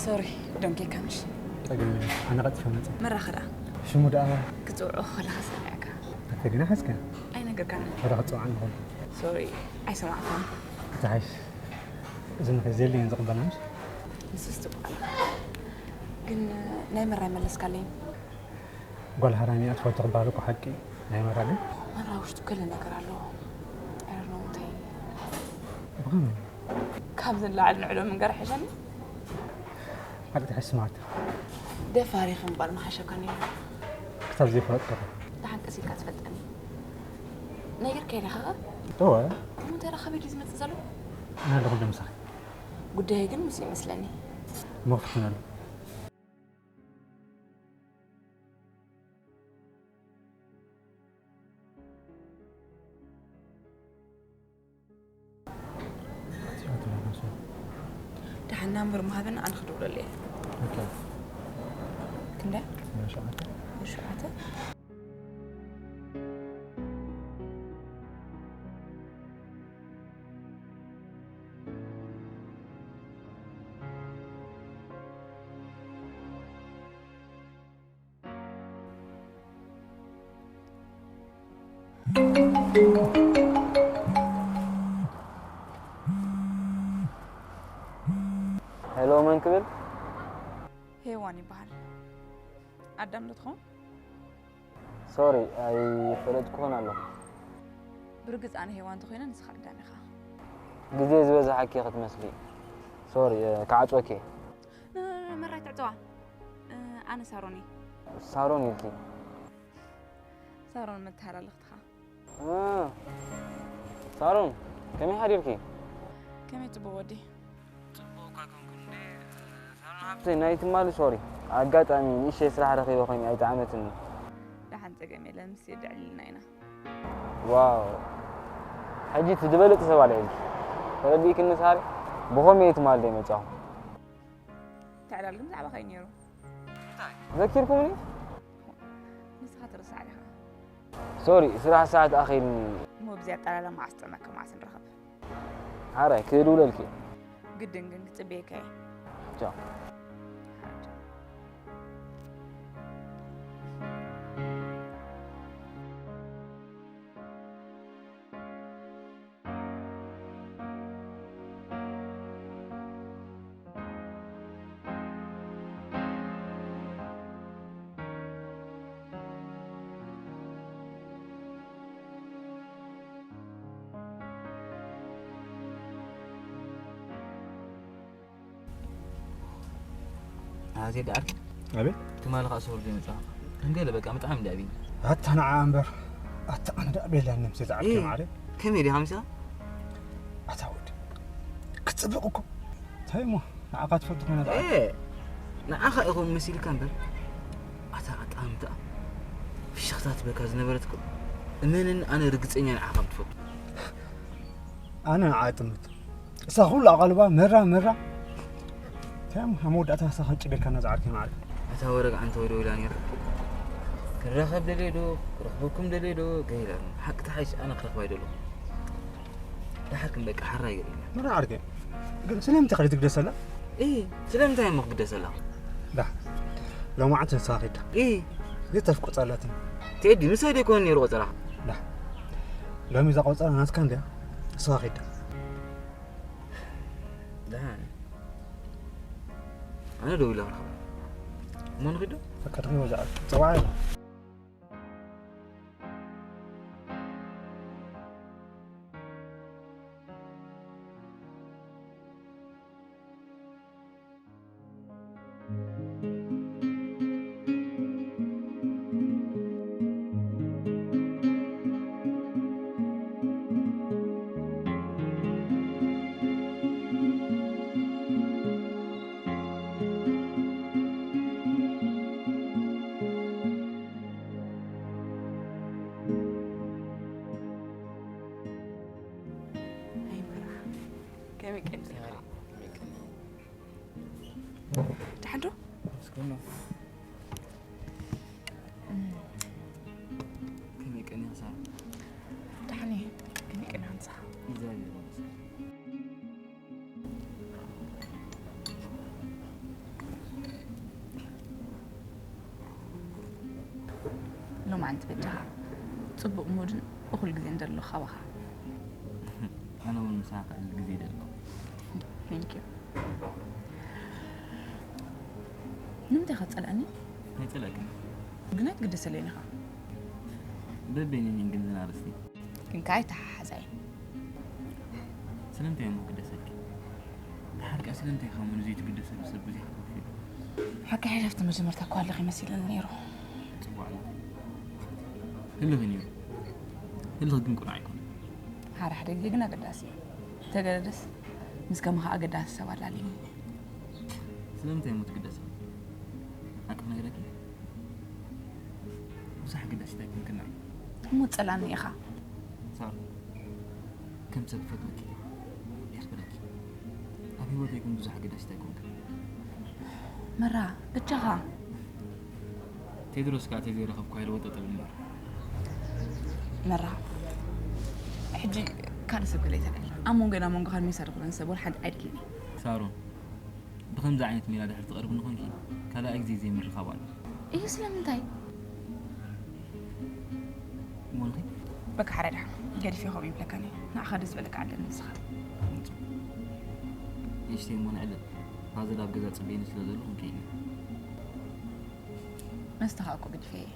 ሶሪ፣ ደንጊካ ምሽ? ጸገም የለን። ኣነ ቀልጢፈ መጸ። መራኸ ደኣ? ሽሙ ደኣ? ክጽውዖ ከለኻ ሰሚዕካ። ኣንተ ግና ሓዝካ። ኣይነገርካን። ወደ ክጽውዓን ንኾን። ሶሪ፣ ኣይሰማዕኩን። ትሓይሽ። እዚ ንኸ ዘየለየን ዝቕበላ ምሽ? ንስስ ትብዓላ። ግን ናይ መራይ መለስካለይ። ጓል ሃራሚ እያ ትፈቱ ክበሃል እኮ ሓቂ። ናይ መራ ግን? መራ ውሽጡ ገለ ነገር ኣለዎ። I don't know እንታይ። ብኸመይ? ካብ ዝለዓል ንዕሎ ምንገር ሕሸኒ። ሓቂ ትሕሽ ስማርት። ደፋር ኢኺ ምባል ምሓሸካ ነይሩ። ክሳብ ዘይፈለጥኩ። ደሓን ቀስ ኢልካ ትፈልጠኒ። ነጊርካዮ ዲኻ ኸ? እወ። እሞ እንታይ ደኣ ካበይ ድዩ ዝመጽእ ዘሎ? ኣነ ኣለኹ ዶ ምሳኺ። ጉዳየይ ግን ምስ ይመስለኒ። እሞ ክፍትነሉ። ደሓን ናምበር ምሃብን ኣነ ክድውለሉ እየ። ኦኬ። ክንደይ? ሸውዓተ። ሸውዓተ። ሄሎ፣ መን ክብል? ሄዋን ይበሃል። ኣዳም ዶ ትኸውን? ሶሪ፣ ኣይፈለጥኩኽን ኣለኹ። ብርግጽ ኣነ ሄዋን እንተኾይነ ንስኻ ኣዳም ኢኻ። ግዜ ዝበዝሓኪ ክትመስሊ። ሶሪ፣ እ፣ ክዓጽወኪ እየ። ኖ፣ ኖ፣ ኖ፣ መራይ ትዕጽዋ። እ፣ ኣነ ሳሮን እየ። ሳሮን ኢልኪ? ሳሮን መተሃላለኽትኻ። እ፣ ሳሮን፣ ከመይ ሓዲርኪ? ከመይ ጽቡቕ ወዲ? ጽቡቕ እኳ ኣይኮንኩን እንዴ፣ ሳሮን ሓፍተይ፣ ናይ ትማሊ ሶሪ። ኣጋጣሚ ንእሽተይ ስራሕ ረኺበ ኮይኑ ኣይጠዓመትኒ። ደሓን ጸገም የለን፣ ምስ የድዕልና ኢና። ዋው፣ ሕጂ እቲ ዝበለጸ ሰብ ኣለ ኢልኪ። ተረዲእክኒ ሳሪ፣ ብኸመይ እየ ትማሊ ዘይመጻኹ? እቲ ዕላል ግን ብዛዕባኻ እዩ ነይሩ። እንታይ? ዘኪርኩምኒ? ንስኻ ትርስዕ ዲኻ? ሶሪ፣ ስራሕ ሰዓት ኣኺልኒ። እሞ ብዚ ኣጠላላ መዓስ ጥዕመካ መዓስ ንራኸብ? ሓራይ፣ ክድውለልኪ። ግድን ግን ክጽበየካ እየ። ቻው። ሓራይ። ኣዜ ደኣልክ? ኣቤት። ትማሊ ኸኣ ስሑር ዘይመጻኻ። እንገለ በቃ፣ ብጣዕሚ እንዳ ኣቢኒ። ኣታ ንዓ እምበር። ኣታ ኣነ ደኣ ቤላ ነምሴ ዝዓብኪ እይ፣ ማዕረ። ከመይ ዲኻ ምሳኻ? ኣታ ወዲ። ክትጽብቕ እኮ። እንታይ እሞ? ንዓኻ ትፈቱ ኮይና ደኣ። እይ፣ ንዓኻ ኢኹም መሲልካ እምበር። ኣታ ኣጣምታ። ፍሽኽታ ትበካ ዝነበረት እኮ። እመንን ኣነ ርግጸኛ ንዓኻ ከም ትፈቱ። ኣነ ንዓ እጥምት። እሳ ኩሉ ኣቓልባ መራ፣ መራ። ከም ኣብ መወዳእታ ንስኻ ከጭበካና ዝዓርከይ ማዕረ። እታ ወረግ ዓንተ ወይ ደው ኢላ ነይራ። ክራኸብ ደልየ ዶ ክረኽበኩም ደልየ ዶ ገይላ። ሓቂ ተሓይሽ ኣነ ክረኽባ ይደሎ። ድሓር ግን በቃ ሓራ ይገርም። መራ ዓርከይ፣ ግን ስለምንታይ ከ ትግደሰላ? እ ስለምንታይ እሞ ክግደሰላ? ዳ ሎማዓንቲ ንስኻ ኺዳ። እ ዝተፍ ቆጸላትን። ቴዲ ምሳይ ደይኮነ ነይሩ ቆጸራ። ዳ ሎሚ እዛ ቆጸራ ናትካ እንድያ። ንስኻ ኺዳ። ደሓን። ኣነ ደው ኢለ ክረኽባ። እሞ ንኺድ ዶ? በቃ ትኺድ ወጃ። ጸዋዕ። ኣይ መርዓ፣ ከመይ ቀኒኻ? ደሓን ዶ? ከመይ ቀኒኻ ሳራ? ደሓን እየ። ከመይ ቀኒኻ ንስኻ? እግዚኣብሔር ይመስገን። ሎማዓንቲ በጃኻ ጽቡቕ ሙድን እኹል ግዜን ደሎ ካባኻ። ኣነ እውን ምሳኻ ክዕልል ግዜ ደሎ። Thank you። ንምንታይ ኢኻ ትጸልኣኒ? ኣይጸልኣክን። ግን ኣይትግደሰለይን ኢኻ። በበይነን እየን ግን ዝን ኣርእስቲ። ግን ከኣ ኣይተሓሓዛይን። ስለምንታይ እሞ ክግደሰልኪ? ደሓር ከኣ ስለምንታይ ኢኻ እሞ ንዘይትግደሰሉ ሰብ ግዜኻ ተወፊሩ? ሓቂ ሓይሽ ኣብቲ መጀመርታ እኮ ኣለኺ መሲሉኒ ነይሩ። ጽቡቕ ኣለኺ። ህልኺ ነይሩ። ህልኺ ግን ቅኑዕ ኣይኮነን። ሓደ ሓደ ግዜ ግን ኣገዳሲ እዩ። እንተገደደስ ምስ ከማኻ ኣገዳሲ ሰብ ኣላልዩኒ። ስለምንታይ እሞ ትግደሲ? ሓቂ ክነግረኪ? ብዙሕ ኣገዳሲት ኣይኮንክን ንዓይ። እሞ ትጸልኣኒ ኢኻ። ሳሩ፣ ከም ሰብ ክፈትወኪ እየ። የኽብረኪ። ኣብ ህይወተይ ግን ብዙሕ ኣገዳሲት ኣይኮንክን። መራ፣ በጃኻ። ቴድሮስ ከኣ ተዘይረኸብኩ ኣይልወጠጠሉ እምበር። መራ፣ ሕጂ ካልእ ሰብ ገለ ይተለል። ኣብ መንጎና መንጎኻን ሜሳ ዝኾነ ሰብ ወላ ሓንቲ ኣይደልን እየ። ሳሮን፣ ብኸምዚ ዓይነት ሜላ ድሕር ትቐርብኒ ኾንኪ፣ ካልኣይ ግዜ ዘይምርኻብ ኣሎ። እዩ ስለምንታይ? እሞንኺ? በቃ ሓራዳ፣ ገዲፈ ከምኡ ይብለካኒ። ንዓኻ ደስ ዝበለካ ዓደል ንስኻ። ንእሽተይ እሞ ንዕለል። ፋዘል ኣብ ገዛ ጽበይኒ ስለ ዘሎ ክንከይድ ኢና። መስተኻ እኮ ገዲፈ እየ።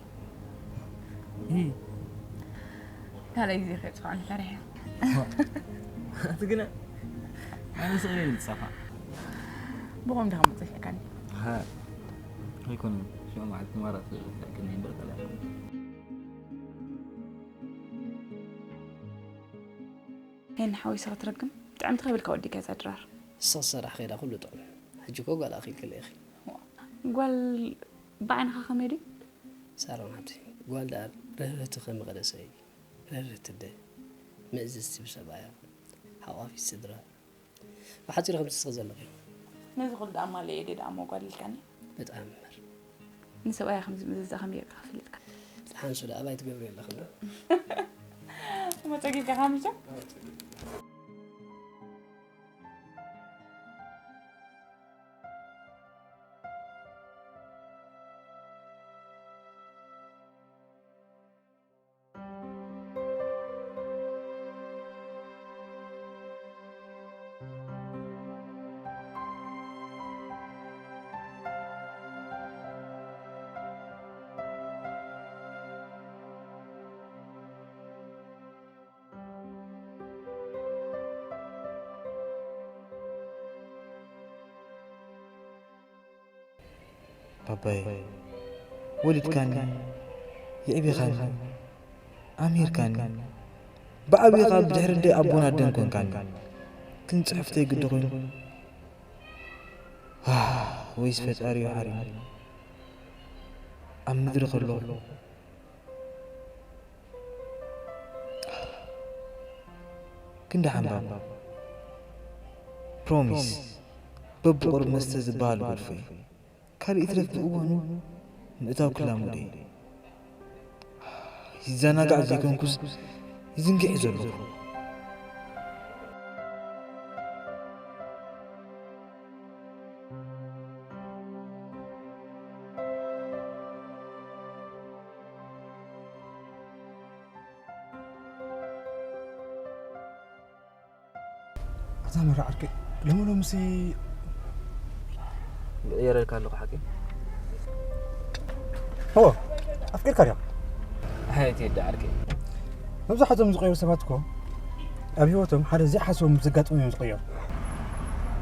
እህ። ካልኣይ ግዜ ከየጥፍኣኒ ፈሪሐ። ኣቲ ግና ኣነ ስቕ ኢለ ዝጸፋ። ብኸም ድኻ መጽፈካኒ። ሃ። ኣይኮነን። ሽዑ መዓልቲ ማራ ስለ ዝፍለጥክኒ እምበር ካልእ ኣይኮነን። ሄን ሓዊስኻ ትረግም? ጥዕምቲ ከይበልካ ወዲእካ እዛ ድራር። ንስኺ ሰራሕ ከይዳ ኩሉ ጥዑም። ሕጂ እኮ ጓል ኣኺልክለይ ኢኺ። ጓል ብዓይንኻ ከመይ ድዩ? ሳሮን ሓብቲ፣ ጓል ደኣ ርህርህቲ ከም መቐደሰ እዩ። ርህርህቲ ኣደ፣ ምእዝዝቲ ብሰብኣያ፣ ሓቋፊት ስድራ። ብሓጺሩ ከምዚ እስኺ ዘለኺ። ነዚ ኩሉ ደኣ ማለየ ድየ ደኣ እሞ ጓል ኢልካኒ? ብጣዕሚ እምበር። ንሰብኣያ ከምዚ ምእዝዛ ከመይ ጌርካ ክፍልጥካ? ደሓን እሱ ደኣ ኣባይ ትገብሪ ኣለኺ እንዶ? እሞ ጸጊብካ ሓሚሻ? ባባይ፣ ወሊድካኒ፣ የዕቢኻኒ፣ ኣምሂርካኒ፣ ብዓቢኻ ብድሕሪ ኣደይ ኣቦን ኣደን ኮንካኒ። ግን ጽሕፍተይ ግዲ ኮይኑ፣ ኣህ፣ ወይስ ፈጣሪ እዩ ሓሪሙ? ኣብ ምድሪ ከለኹ ግን ደሓን ባባ። ፕሮሚስ። በብቑሩብ መስተ ዝበሃል ጎድፎ እዩ። ካልእ ይትረፍ ብእዋኑ ምእታው ክላመዶ እየ። ይዘናጋዕ ዘይኮንኩስ ይዝንግዕ ዘለኹ። ኣታ መራ ዓርከይ፣ ሎሚ ሎምሲ ይቕየረልካ ኣለኹ ሓቂ። ሆ፣ ኣፍቂርካ ድያ? ኣይ ቴዲ ዓርከይ። መብዛሕትኦም ዝቕየሩ ሰባት እኮ ኣብ ህይወቶም ሓደ ዘይሓስቦም ምስ ዘጋጥሞም እዮም ዝቕየሩ።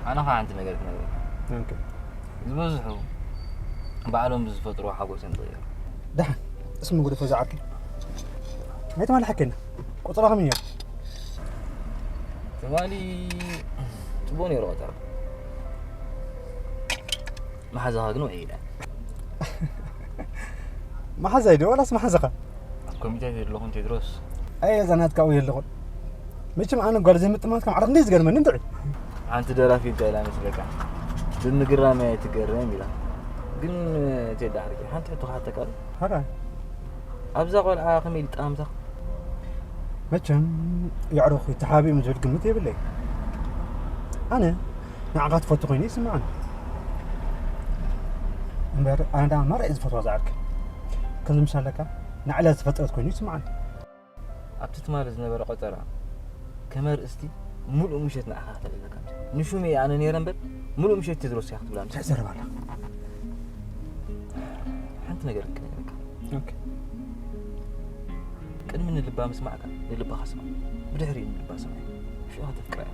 ኣነ ኸዓ ሓንቲ ነገር ክነግረካ። ኦኬ። ዝበዝሑ ባዕሎም ብዝፈጥርዎ ሓጎስ እዮም ዝቕየሩ። ደሓን፣ እስሚ ጉደፎ ዝዓርከይ። ናይ ትማሊ ሓኬና፣ ቆጸራ ከመይ ነይሩ? ትማሊ ጽቡቕ ነይሩ ቆጸራ። መሓዛኻ ግን ውዒላ። መሓዛይ ዶ ዋላስ መሓዛኻ? ኣብ ኮሚቴ ዘለኹን ቴድሮስ። ኣየ፣ እዛ ናትካ ውዒ ኣለኹን። መቸም ኣነ ጓል ዘይምጥማት ከም ዓረቕ እንደ ዝገርመኒ እንድዒ። ሓንቲ ደራፊ እንታይ ኢላ መስለካ? ብምግራም እያ ትገረም ኢላ። ግን ቴዲ ዓርከይ፣ ሓንቲ ሕቶ ክሓተካ ዶ? ሓራይ። ኣብዛ ቆልዓ ከመይ ኢሉ ጠማምታ? መቸም የዕሩኽ ይተሓባበዩ ዝብል ግምት የብለይ። ኣነ ንዓኻ ትፈቱ ኮይኑ ይስምዓኒ። እምበር ኣነ ደኣ ማራ እየ ዝፈትዋ ዝዓርከይ። ከምዚ ምሻለካ ንዕላ ዝፈጠረት ኮይኑ ይስምዓኒ። ኣብቲ ትማሊ ዝነበረ ቆጸራ ከም ኣርእስቲ ምሉእ ምሸት ንዓኻ ክተልዕለካ። ንሹም እየ ኣነ ነይረ እምበር ምሉእ ምሸት ቴድሮስ እያ ክትብላ። እንታይ ትዛረብ ኣለኻ? ሓንቲ ነገር ክነግረካ። ኦኬ። ቅድሚ ንልባ ምስማዕካ ንልባኻ ስማዕ። ብድሕሪኡ ንልባ ስማዕ። ሽዑ ከተፍቅራ ኢኻ።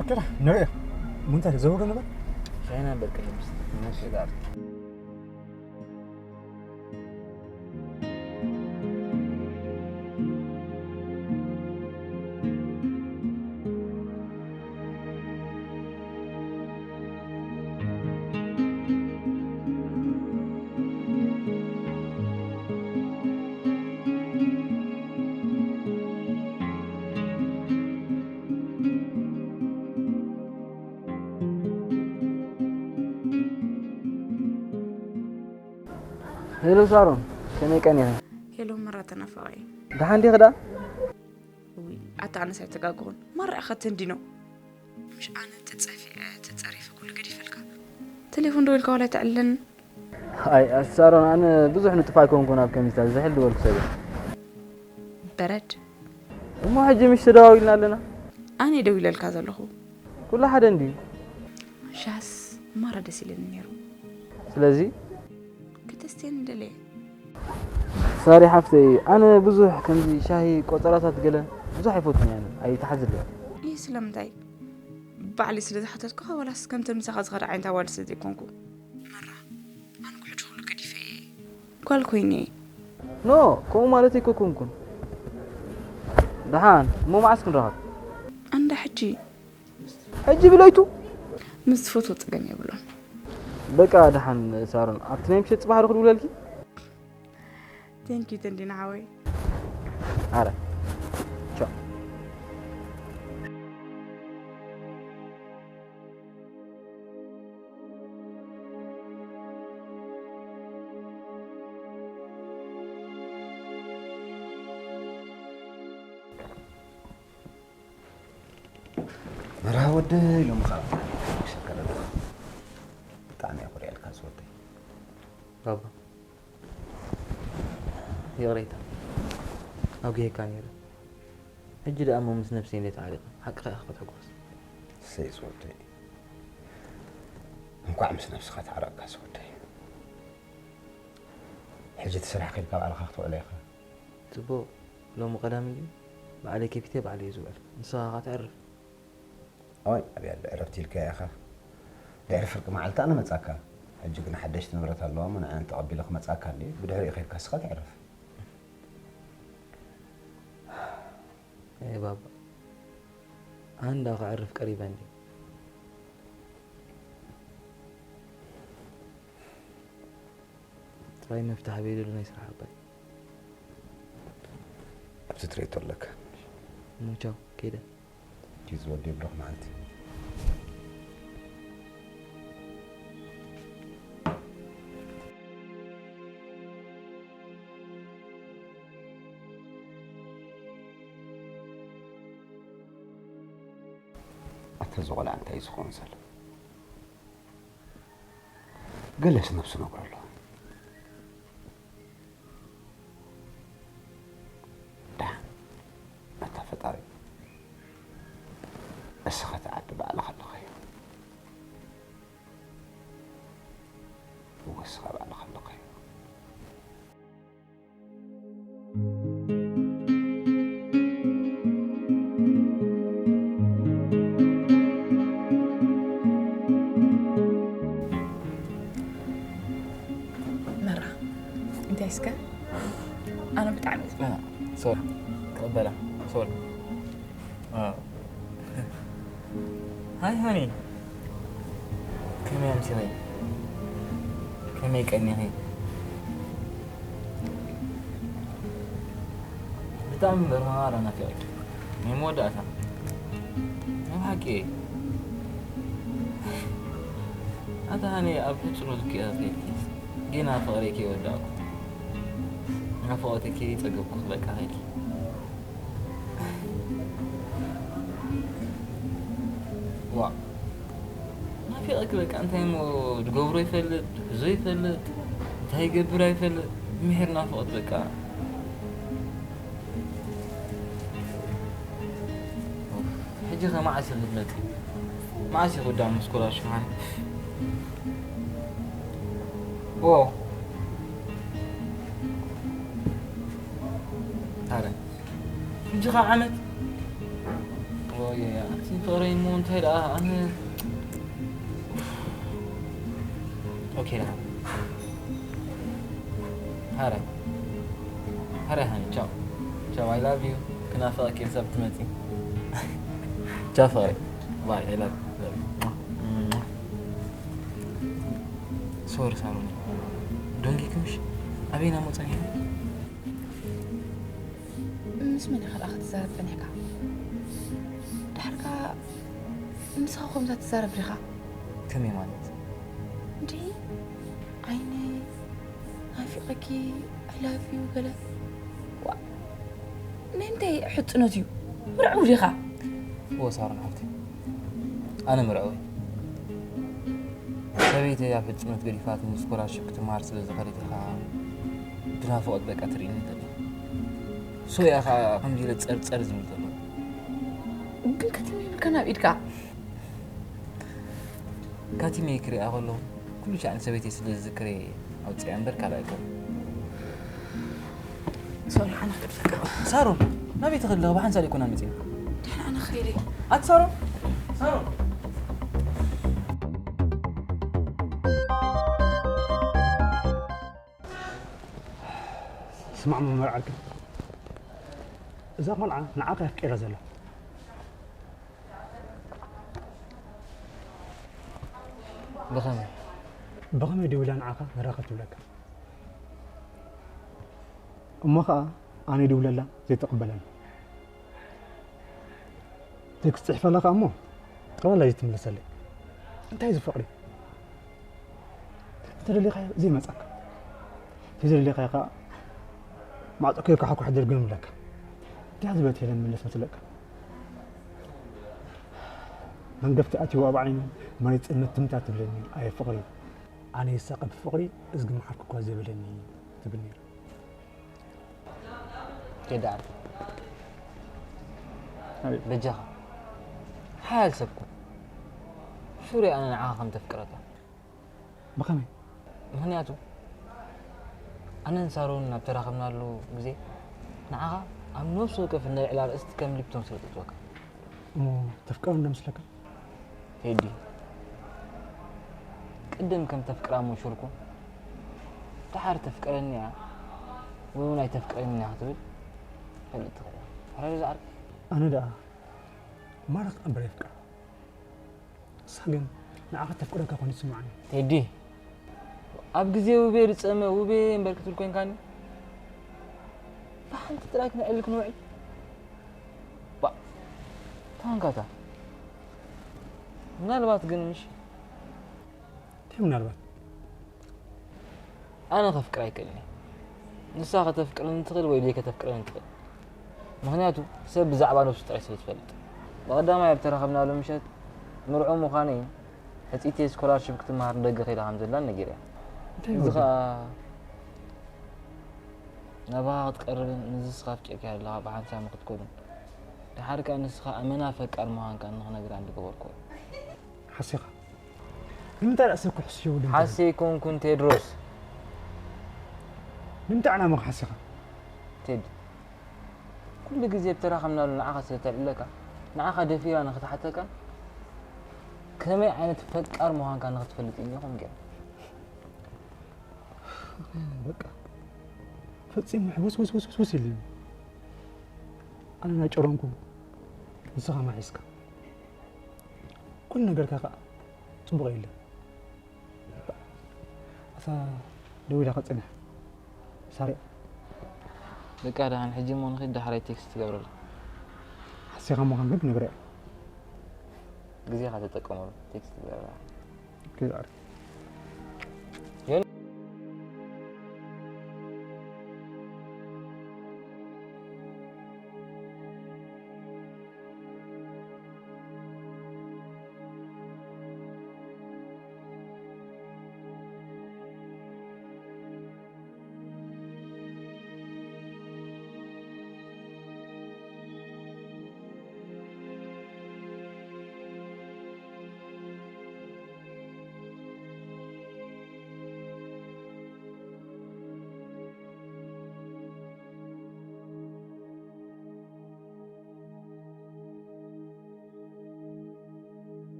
ኦኬ፣ ዳ፣ ንሪኦ። ሙንታ ዘውሩ ንበል። ሻይና እምበር ቅድም ምስ-፣ እሺ፣ ዳ። ሄሎ ሳሮን፣ ከመይ ቀኒኺ? ሄሎ መራ ተናፋቒ። ደሓን ዲኺ ደኣ? ውይ፣ ኣታ ኣነስ ኣይተጋገኹን። ማራ ኢኻ ተንዲኖ። ምሽ ኣነ ተጸፊዐ፣ ተጸሪፈ ኩሉ ገዲፈልካ። ቴሌፎን ደዊልካ ዋላ ኣይተዕልለንን። ኣይ፣ ኣቲ ሳሮን፣ ኣነ ብዙሕ ንጡፍ ኣይኮንኩን ኣብ ከሚስታ፣ ዝሕል ዝበልኩ ሰብ እየ። በረድ። እሞ ሕጂ ምሽ ተደዋዊልና ኣለና? ኣነ እየ ደዊለልካ ዘለኹ። ኩሉ ሓደ እንድዩ። ሻስ ማራ ደስ ኢለኒ ነይሩ። ስለዚ? ክተስትየኒ ደለየ። ሳሪ ሓፍተይ፣ ኣነ ብዙሕ ከምዚ ሻሂ ቆጸራታት ገለ ብዙሕ ኣይፈቱን እየ፣ ኣነ ኣይትሓዝለይ። ይህ ስለምንታይ? ባዕለይ ስለ ዝሓተትኩኻ ዋላስ ከምተን ምሳኻ ዝኸዳ ዓይነት ኣዋልድ ስለ ዘይኮንኩ? መራ፣ ኣነ እኮ ሕጂ ኩሉ ገዲፈ እየ። ጓል ኮይነ እየ። ኖ፣ ከምኡ ማለተይ ኣይኮንኩን። ደሓን፣ እሞ መዓስ ክንራኸብ? ኣንዳ ሕጂ። ሕጂ ብለይቱ? ምስ ትፈትዎ ጸገም የብሉን። በቃ ደሓን ሳሮን፣ ኣብቲ ናይ ምሸት ጽባሕ ዶ ክድውለልኪ? Thank you ተንዲና ሓወይ። ኣረ፣ ቻው። መርሃ ወደይ፣ ሎሚ ኸኣ ብጣዕሚ እየ ኮሪዐልካ ዝወደይ። ባባ፣ ይቕሬታ፣ ኣብ ጌጋ ነይረ። ሕጂ ደኣ እሞ ምስ ነብሰይ እንድየ ተዓሪቐ፣ ሓቅኻ ኢኻ ክትሕጎስ። እሰይ ዝወደይ፣ እንኳዕ ምስ ነብስኻ ተዓረቕካ ዝወደይ። ሕጂ እቲ ስራሕ ከይድካ ባዕልኻ ክትውዕሎ ኢኻ። ጽቡቕ፣ ሎሚ ቀዳም እንድዩ፣ ባዕለይ ከፊተ ባዕለይ እየ ዝውዕል። ንስኻ ኸኣ ተዕርፍ። ኣዋይ፣ ኣበይ ኣሎ ዕረፍቲ ኢልካያ ኢኻ። ድሕሪ ፍርቂ መዓልቲ ኣነ መጻካ። ሕጂ ግን ሓደሽቲ ንብረት ኣለዋ እሞ ንዐን ተቐቢለ ክመጻካ እንድየ። ብድሕሪኡ ከይድካ እስኻ ተዕርፍ። ኤ ባባ፣ ኣንዳ ከዕርፍ ቀሪበ እንድየ። ጥራይ መፍትሒ ኣበይ ዘሎ ናይ ስራሕ ኣባይ። ኣብዚ ትርእዮ ኣለካ። እሞ ቻው፣ ከይደ። ኪድ ዝወዲ ብሩኽ መዓልቲ። ተዚ ቆልዓ እንታይ እዩ ዝኸውን ዘሎ? ገለስ ነብሱ ነግሮ ኣሎ። ደሓን፣ ኣታ ፈጣሪ፣ እስኻ እቲ ዓዲ ባዕልኻ ኣለኻዮ። እወ፣ እስኻ ባዕልኻ ኣለኻዮ። መራ፣ እንታይ እስከ? ኣነ ብጣዕሚ ሶሪ፣ ክቕበላ፣ ሶሪ። ሃይ ሃኒ፣ ከመይ ኣምሲኺ? ከመይ ቀኒኺ? ብጣዕሚ እምበር ማራ ናፊቐኪ። ናይ መወዳእታ። ናይ ብሓቂ። ኣታ ሃኒ ኣብ ፍጹም ልክዕ ከይድኪ። ጌና ፍቕረይ ከይወዳእኩ። ናፍቖተኪ ጸገብኩ በቃ ከይድኪ። ዋ። ናፊቐኪ በቃ እንታይ እሞ ድገብሮ ይፈልጥ፣ ድሕዞ ይፈልጥ፣ እንታይ ይገብር ኣይፈልጥ፣ ምሒር ናፍቖት በቃ። ኡፍ፣ ሕጂ ከ መዓስ ኢኺ ክትመጺ? መዓስ ኢኺ ወዳም ስኮላርሽፕ ማለት? ኦ። ታዲያ ሕጂ ኸዓ ዓመት? ኦየ፣ ኣቲ ፍቕረይ እሞ እንታይ ደኣ ኣነ። ኦኬ፣ ደሓን። ሃራይ። ሃራይ ሃኒ፣ ቻው። ቻው፣ I love you። ክናፍቐኪ ክሳብ ትመጺ። ቻው ፍቕረይ። ባይ፣ I love you። ሶሪ ሳሮን። ዶንጊ ክምሽ ኣበይና ሞ ጸኒሑ? ምስ መን ኢኻ ደኣ ክትዛረብ ጸኒሕካ? ድሓር ከኣ ንስኻ ከምዛ ትዛረብ ዲኻ? ከመይ ማለት? እንዴ፣ ዓይነይ፣ ናፊቐኪ፣ I love you ገለ። ዋ፣ ናይ ምንታይ ሕጽኖት እዩ? ምርዑው ዲኻ? እወ ሳሮን ሓፍተይ፣ ኣነ ምርዑው እየ። ሰበይተይ ኣብ ሕጽኖት ገዲፋትኒ ስኮላርሺፕ ክትመሃር ስለ ዝኸደት ኢኻ ብናፍቖት በቃ ትርእየኒ ዘለኻ። ሶ እያ ኸዓ ከምዚ ኢለ ጸርጸር ዝብል ዘለኹ። ግን ካቲመ ይብልካ ናብ ኢድካ። ካቲመ ክሪኣ ከለኹ ኩሉ ሻዕ ንሰበይተይ ስለ ዝዝክር እየ ኣውጺኣ እምበር ካልእ ኣይኮነን። ሶሪ፣ ኣነ ክድፍካ። ሳሮን፣ ናበይ ትኸዲ ኣለኺ? ብሓንሳብ ኣይኮናን መጺና። ደሕና፣ ኣነ ክኸይድ እየ። ኣቲ ሳሮን! ሳሮን! ስማዕ መመር ዓርከይ፣ እዛ ቆልዓ ንዓኻ ኣፍቂራ ዘላ። ብኸመይ? ብኸመይ ደዊላ ንዓኻ ንራኸብ ትብለካ? እሞ ኸኣ ኣነ ይድውለላ ዘይትቕበለኒ። ቴክስት ጽሒፈላ ኸኣ እሞ ጠቕላላ ዘይትምልሰለይ። እንታይ እዚ ፍቕሪ? እንተደሊኻዮ ዘይመጻካ። እንተዘይደሊኻዮ ኸኣ ማዕጾ ከይኳሓኳሕ ደርገምለካ። እንታይ ዝበለት ሄለን መለስ መስለካ? መንገፍቲ ኣትይዋ ኣብ ዓይኑ መሬት ጽልመት ትምታ ትብለኒ ኣየ ፍቕሪ። ኣነ ይሳቐ ብፍቕሪ እዝጊ መሓርኩ እኳ ዘይበለኒ ትብል ነይራ። ቴዲ ዓርከይ። ኣቤት። በጃኻ። ሓያል ሰብ ኩን። ሱሪ ኣነ ንዓኻ ከም ተፍቅረካ። ብኸመይ? ምኽንያቱ ኣነን ሳሮን ኣብ ተራኸብናሉ ግዜ ንዓኻ ኣብ ነፍሲ ወከፍ እንልዕል ኣርእስቲ ከም ሊፕቶን ስለ ዘእትወካ። እሞ ተፍቅረኒ ዶ መስለካ? ቴዲ፣ ቅድም ከም ተፍቅራ ምሹርኩ፣ ደሓር ተፍቅረኒ እያ ወይ እውን ኣይተፍቅረኒ እያ ክትብል ፈልጥ ትኽእል ኢኻ። ሕረር ዝዓርከይ። ኣነ ደኣ ማራ ክቐንበር የፍቅራ። ንሳ ግን ንዓኻ ተፍቅረካ ኮይኑ ይስምዓኒ። ቴዲ፣ ኣብ ግዜ ውቤ ዝጸመ ውቤ እምበር ክትብል ኮንካኒ፣ ብሓንቲ ጥራይ ክነዕልል ክንውዕል። ባ፣ ታንካታ። ምናልባት ግን ምሽ እንታይ ምናልባት? ኣነ ከፍቅር ኣይክእልን እየ። ንሳ ከተፍቅረኒ ትኽእል ወይ ደይ ከተፍቅረኒ ትኽእል። ምኽንያቱ ሰብ ብዛዕባ ነብሱ ጥራይ ስለ ዝፈልጥ። ብቐዳማይ ኣብ ተራኸብናሉ ምሸት ምርዑ ምዃነይ፣ ሕጽይቲ ስኮላርሽፕ ክትመሃር ንደገ ከይዳ ከም ዘላ ነጊረያ። እንታይ እዚ ወዲ? ኸኣ ናባኻ ክትቀርብን ንዝስኻ ኣፍቂርካያ ኣለኻ ብሓንሳብ ንክትከዱን፣ ድሓር ከኣ ንስኻ ኣመና ፈቃር ምዃንካ ንኽነግራ እንድገበርኩ። ሓሲኻ? ንምንታይ ርእሰ ኩሕስዮ ወዲ? ሓሲ ኣይኮንኩን ቴድሮስ። ንምንታይ ዕላማኻ ሓሲኻ? ቴድ፣ ኩሉ ግዜ ብተራኸብናሉ ንዓኻ ስለ ተልዕለካ፣ ንዓኻ ደፊራ ንኽትሓተካን ከመይ ዓይነት ፈቃር ምዃንካ ንኽትፈልጥ ኢኒኹም ገይሩ። በቃ ፈጺሙ ሕውስ ውስ ውስ ውስ ኢሉኒ። ኣነ ናይ ጨረምኩ፣ ንስኻ ማሒዝካ። ኩሉ ነገርካ ከኣ ጽቡቕ የለን። ኣታ ደዊላ ከጽንሕ ሳሪ። በቃ ደሓን፣ ሕጂ እሞ ንኺድ፣ ዳሕራይ ቴክስት ትገብረላ። ሓሲኻ ምዃን ግን ክነግራ እየ። ግዜኻ ተጠቀመሉ፣ ቴክስት ትገብረላ። ከይዛዕር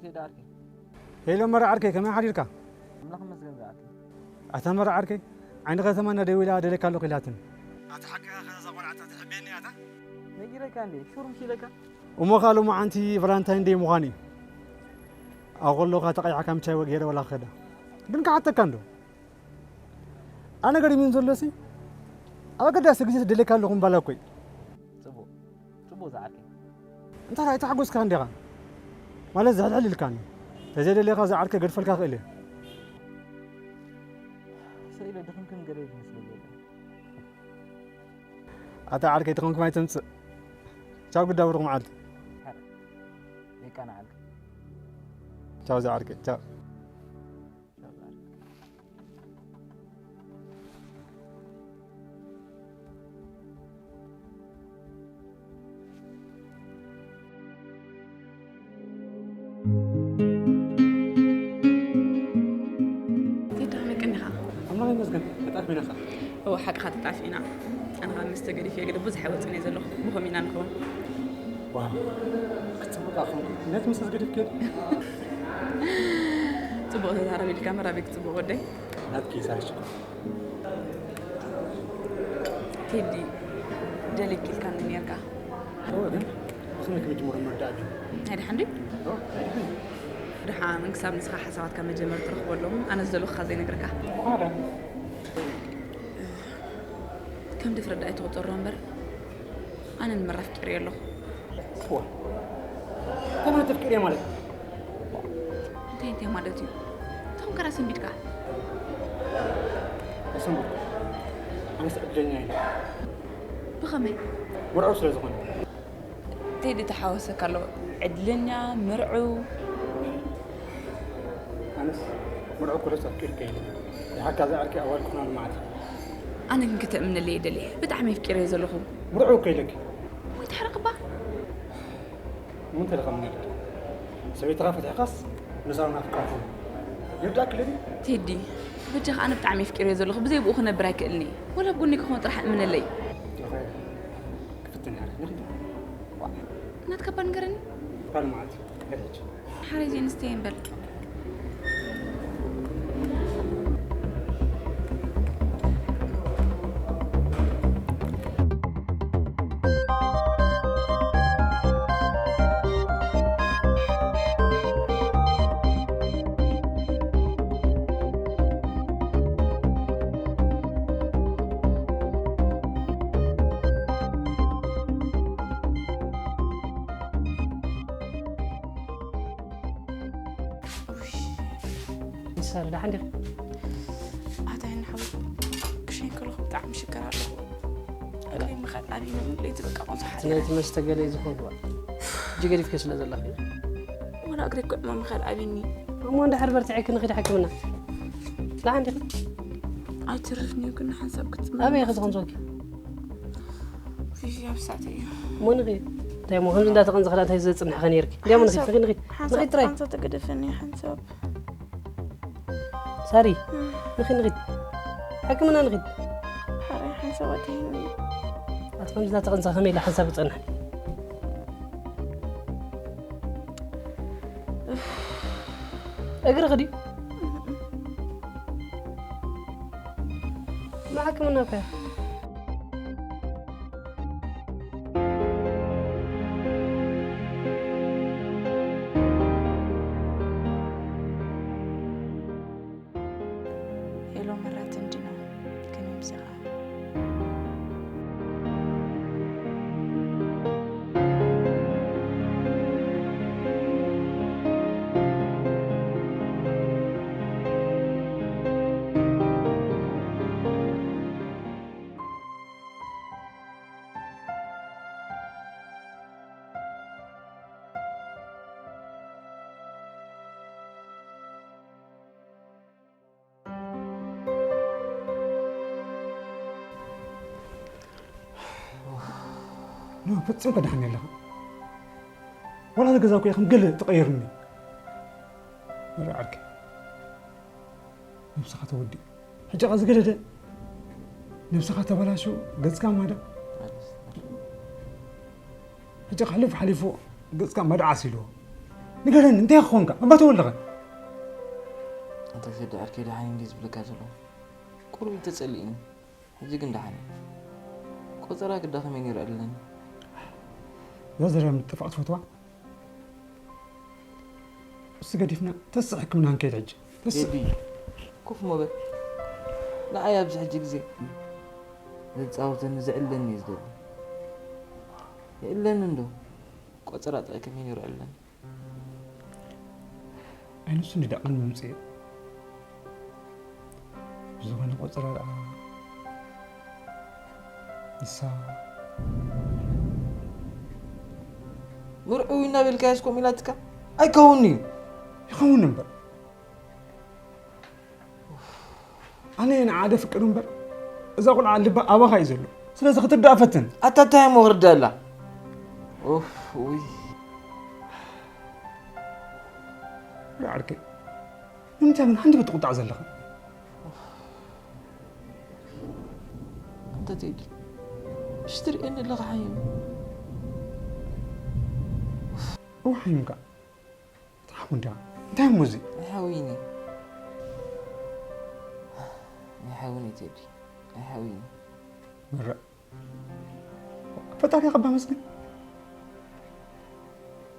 ሄሎ መራ ዓርከይ፣ ከመይ ሓዲርካ? ኣምላኽ ይመስገን ዝዓርከይ። ኣታ መራ ዓርከይ፣ ዓይኒ ከተማ እናደወላ ደለካ ኣለኹ ኢላትኒ። ኣታ ሓቅኻ ከዛ ቆልዓ እታ ትሕበየኒ እያ እታ? ነጊረካ እንዴ? ሹር ምሽ ኢለካ? እሞ ኸኣ ሎማዓንቲ ቫላንታይን ደይ ምዃኑ እዩ። ኣብ ከለኻ ተቐይሕካ ምቻይ ወጊረ ወላ ክኸዳ። ግን ክሓተካ እንዶ? ኣነ ገሪሙኒ ዘሎሲ፣ ኣብ ኣገዳሲ ግዜ ደለካ ኣለኹ ምባላ እኮ እዩ። ጽቡቕ፣ ጽቡቕ ዝዓርከይ። እንታይ ደኣ ኣይተሓጎስካን ዲኻ? ማለት ዝሕልሕል ኢልካኒ። ተዘይደለኻ ዝዓርከይ ገድፈልካ ክእል እየ። ስቕ ኢለ ድኽምክም ገለ ይመስለኒ የለን። ኣታ ዓርከይ ተኾንኩም ኣይተምጽእ። ቻው ግዳ ብሩኽ መዓልቲ። ደቃና ዓርከይ። ቻው ዝዓርከይ፣ ቻው። ቴዲ፣ ከመይ ቀኒኻ? ኣምላኽ ይመስገን፣ ተጣፊና ኸ? እወ፣ ሓቅኻ ተጣፊእና። ኣነ ኸኣ መስተ ገዲፈ ገለ ብዙሕ ኣይወጽእን እየ ዘለኹ። ብኸምኡ ኢና ንኸውን። ዋው፣ ክትጽብቕ ኣኹም። ነቲ መስተ ዝገደፍክዮ ድዩ? ጽቡቕ ተዛረብ ኢልካ፣ መራበይ ክጽብቕ ወደይ። ናትኪ ይሳይሽ። ቴዲ፣ ደልየኪ ኢልካኒ ኔርካ። እወ፣ ግን ብኸመይ ክምጅምሮ መርዳእ ድዩ? ናይ ደሓን ድዩ? እወ፣ ናይ ደሓን። ደሓን ክሳብ ንስኻ ሓሳባትካ መጀመር ትረኽበሎም፣ ኣነ ዝደለኹኻ ዘይነግረካ። በኋላ። ከም ድፍረት ደኣ ኣይትቑጸሮ እምበር፣ ኣነ ንምራ ኣፍቂረዮ ኣለኹ። እዋ፣ እንታይ ማለት ተፍቂረዮ ማለት? እንታይ እንታይ ማለት እዩ? እቶም ከራ ሰንቢድካ? ኣይሰንበድኩ። ኣነስ ዕድለኛ እየ። ብኸመይ? መርዑ ስለ ዝኾነ። ቴዲ ተሓወሰካ ኣሎ። ዕድለኛ፣ መርዑ። ኣነስ መርዑ ኩለስ ኣፍቂርካ ኢለ። ድሓር ካብዛ ዓርኪ ኣዋል ክኾና ልማዓት። ኣነ ግን ከተእምነለይ እየ ደልየ። ብጣዕሚ ኣፍቂረዮ ዘለኹ። መርዑ እኮ ኢለኪ። ወይ ትሕረቕ እባ። እሞ እንታይ ኢለ ከምን ኢለኪ? ሰበይትኻ ፈቲሕካስ ንሳ እውን ኣፍቃርኩም። ይርዳእኪ ለዲ? ቴዲ፣ በጃኻ ኣነ ብጣዕሚ ኣፍቂረዮ ዘለኹ። ብዘይ ብኡ ክነብር ኣይክእልን እየ። ወላ ኣብ ጎኒ ክኾን ጥራሕ እምነለይ። ኦኬ። ክፍትን ኢኻ። ንኺድ። ናትካ እባ ንገረኒ። ካልእ መዓልቲ። ሕጂ። ሓረይ ዘይንስተየን በል። ሳሪ፣ ደሓን ዲኺ? ኣታ ይንሓው ክሸይን ከለኹ ብጣዕሚ ሽገር ኣለኹ። እግረይ ምኻድ ኣብይኒ፣ ለይቲ በቃ መብዛሕትኡ እቲ ናይቲ መስተ ገለ እዩ ዝኾንኩ። ሕጂ ገዲፍኪ ስለ ዘለኺ። ወላ እግረይ እኮ ዕማም ምኻድ ኣብይኒ። እሞ እንድሕር በርቲዐ ክንኺድ ሕክምና። ደሓን ዲኺ? ኣይትርፍኒ ግን ሓንሳብ ክትመ-፣ ኣበይ ኢኺ ዝኾን ዞንኪ? ፊፊ ኣብ ሳዕቲ እዩ። እሞ ንኺድ። እንታይ እሞ ከምዚ እንዳተቐንዘኽላ እንታይ ዘጽንሕኸ ነይርኪ? እንዲያሞ ንኺድ፣ ሓንሳብ፣ ንኺድ፣ ንኺድ። ሓንሳብ ንኺድ ጥራይ። ኣንተ ተገደፈኒ ሓንሳብ። ሳሪ፣ ንኺድ፣ ንኺድ። ሕክምና ንኺድ። ሓራይ ሓንሳብ ኣትሂኒ። ኣቲ ከምዚ እንዳተቐንዘ ከመይ ኢለ ሓንሳብ ክጸንሕ? እግሪ ኽዲ። ንሕክምና እኮ እያ። ሄሎ መራት፣ እንዲና ከመይ ምሲኻ? ኖ፣ ፈጺምካ ደሓን የለኻ። ዋላ እዚ ገዛ እኮ ኢኹም ገለ ተቐይሩኒ። መርዓ ዓርከይ፣ ነብስኻ ተወዲ። ሕጂ ኸኣ ዝገደደ ነብስኻ ተበላሹ፣ ገጽካ ማዳ። ሕጂ ሓሊፉ ሓሊፉ ገጽካ መድዓስ ኢልዎ። ንገረኒ፣ እንታይ ክኾንካ? እባ ተወልኸ። ኣንታ ቴዲ ዓርከይ፣ ደሓን እንዲ ዝብለካ ዘሎ። ቁሩብ ተጸሊእኒ። ሕጂ ግን ደሓን እየ። ቆጸራ ክዳኸም እየ ነይሩ ኣለኒ። እዛ ዘረባ ምጥፋእ ትፈትዋ? እሱ ገዲፍና ተስእ ሕክምና ንከይድ ሕጂ። ተስእ። ቴዲ፣ ኮፍ እሞ በል። ንዓይ ኣብዚ ሕጂ ግዜ ዘጻውተኒ ዘዕለኒ እዩ ዝደሊ። የዕለኒ እንዶ። ቆጸራ ጥራይ ከመይ ነይሩ ዕለኒ። ኣይ ንሱ እንዲ ደቐን ምምጽእ። ብዝኾነ ቆጸራ ደኣ ንሳ ምርዑ እናበልካያስ ከምኡ ኢላትካ? ኣይከውን'ዩ። ይኸውን እምበር። ኣነ ንዓደ ፍቅር እምበር፣ እዛ ቁልዓ ልባ ኣባኻ እዩ ዘሎ። ስለዚ ክትርዳእ ፈትን። ኣታ እንታይ እሞ ክርዳእ ኣላ? ኡፍ፣ ውይ። ያ ዓርከይ፣ ንምንታይ ግን ሃንደበት ትቁጣዕ ዘለኻ? ኣንታ ቴዲ፣ እሺ ትርእየኒ ኣለኻ ሓይም? እወ ሓይምካ። ትሓሙ እንዳ። እንታይ እሞ እዚ? ኣይሓውይኒ። ኣይሓውኒ ቴዲ። ኣይሓውይኒ። መረቕ። ፈጣሪ ከባ መስግን።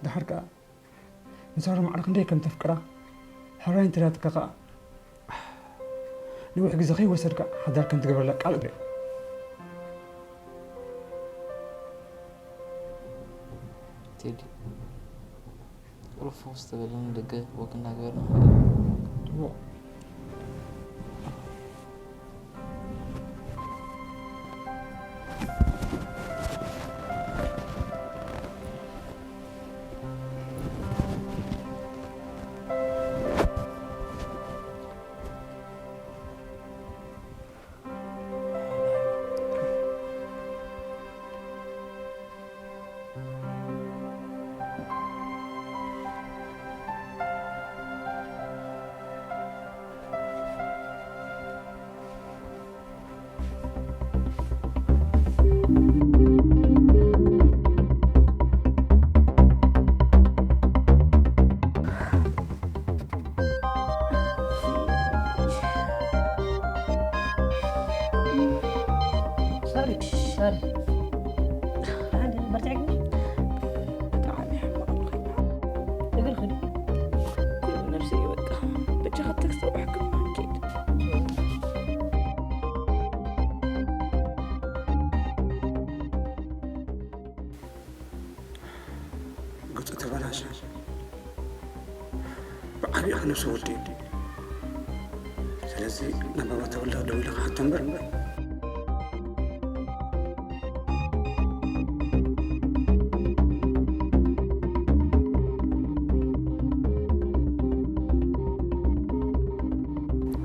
ደሓር ከኣ ንሳሮ ማዕረ ክንደይ ከም ተፍቅራ፣ ሕራይ እንተ ዳትካ ከኣ፣ ነዊሕ ግዜ ከይወሰድካ ሓዳር ከም ትገብረላ ቃል እግበእ። ቴዲ፣ ቁሩብ ፈኹስ ተበለኒ፣ ደገ ወክ እናገበርና። እሞ፣ ሳሪ፣ ሳሪ። ደሓን ዲኺ? በርቲዕኪ? ብጣዕሚ ሕማቕ ኣለኹ። እግርኺ ዶ? ኩሉ ነብሰይ እዩ በቃ። በጃኻ ተክስተ ውሕክም ማንኪድ። ገጹ ተበላሸ። ብዓቢኡ ነብሲ ወዲ። ስለዚ ናብ ባባ ተወልደ ደዊለ ክሓቶ እምበር።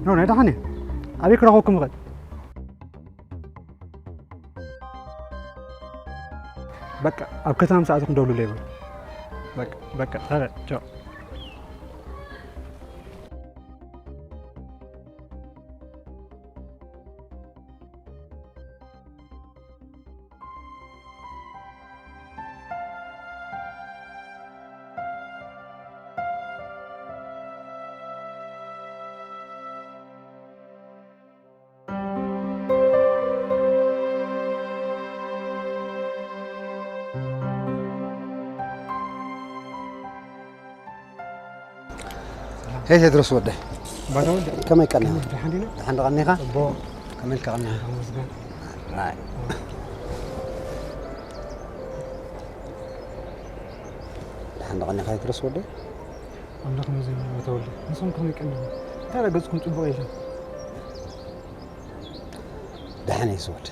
ኖ፣ ናይ ደሓን እየ። ኣበይ ክረኽበኩም እኽእል? በቃ፣ ኣብ ከተማ ምስ ኣተኹም ደውሉለይ በሉ። በቃ፣ በቃ፣ ሰላም፣ ቻው። ሄይ ቴድሮስ ወደይ። ባታ ወደ ከመይ ቀኒኻ? ከመይ ደሓን ዲና? ደሓን ዶ ቀኒኻ? እቦ። ከመይ ኢልካ ቀኒኻ? ተመስገን። ራይ። ደሓን ዶ ቀኒኻ ቴድሮስ ወደይ? ኣምላኽ መዘና ተወልደ። ንስኹም ከመይ ቀኒኹም? እንታይ ደኣ ገጽኩም ጽቡቕ የለን? ደሓን እየ ዝወድ።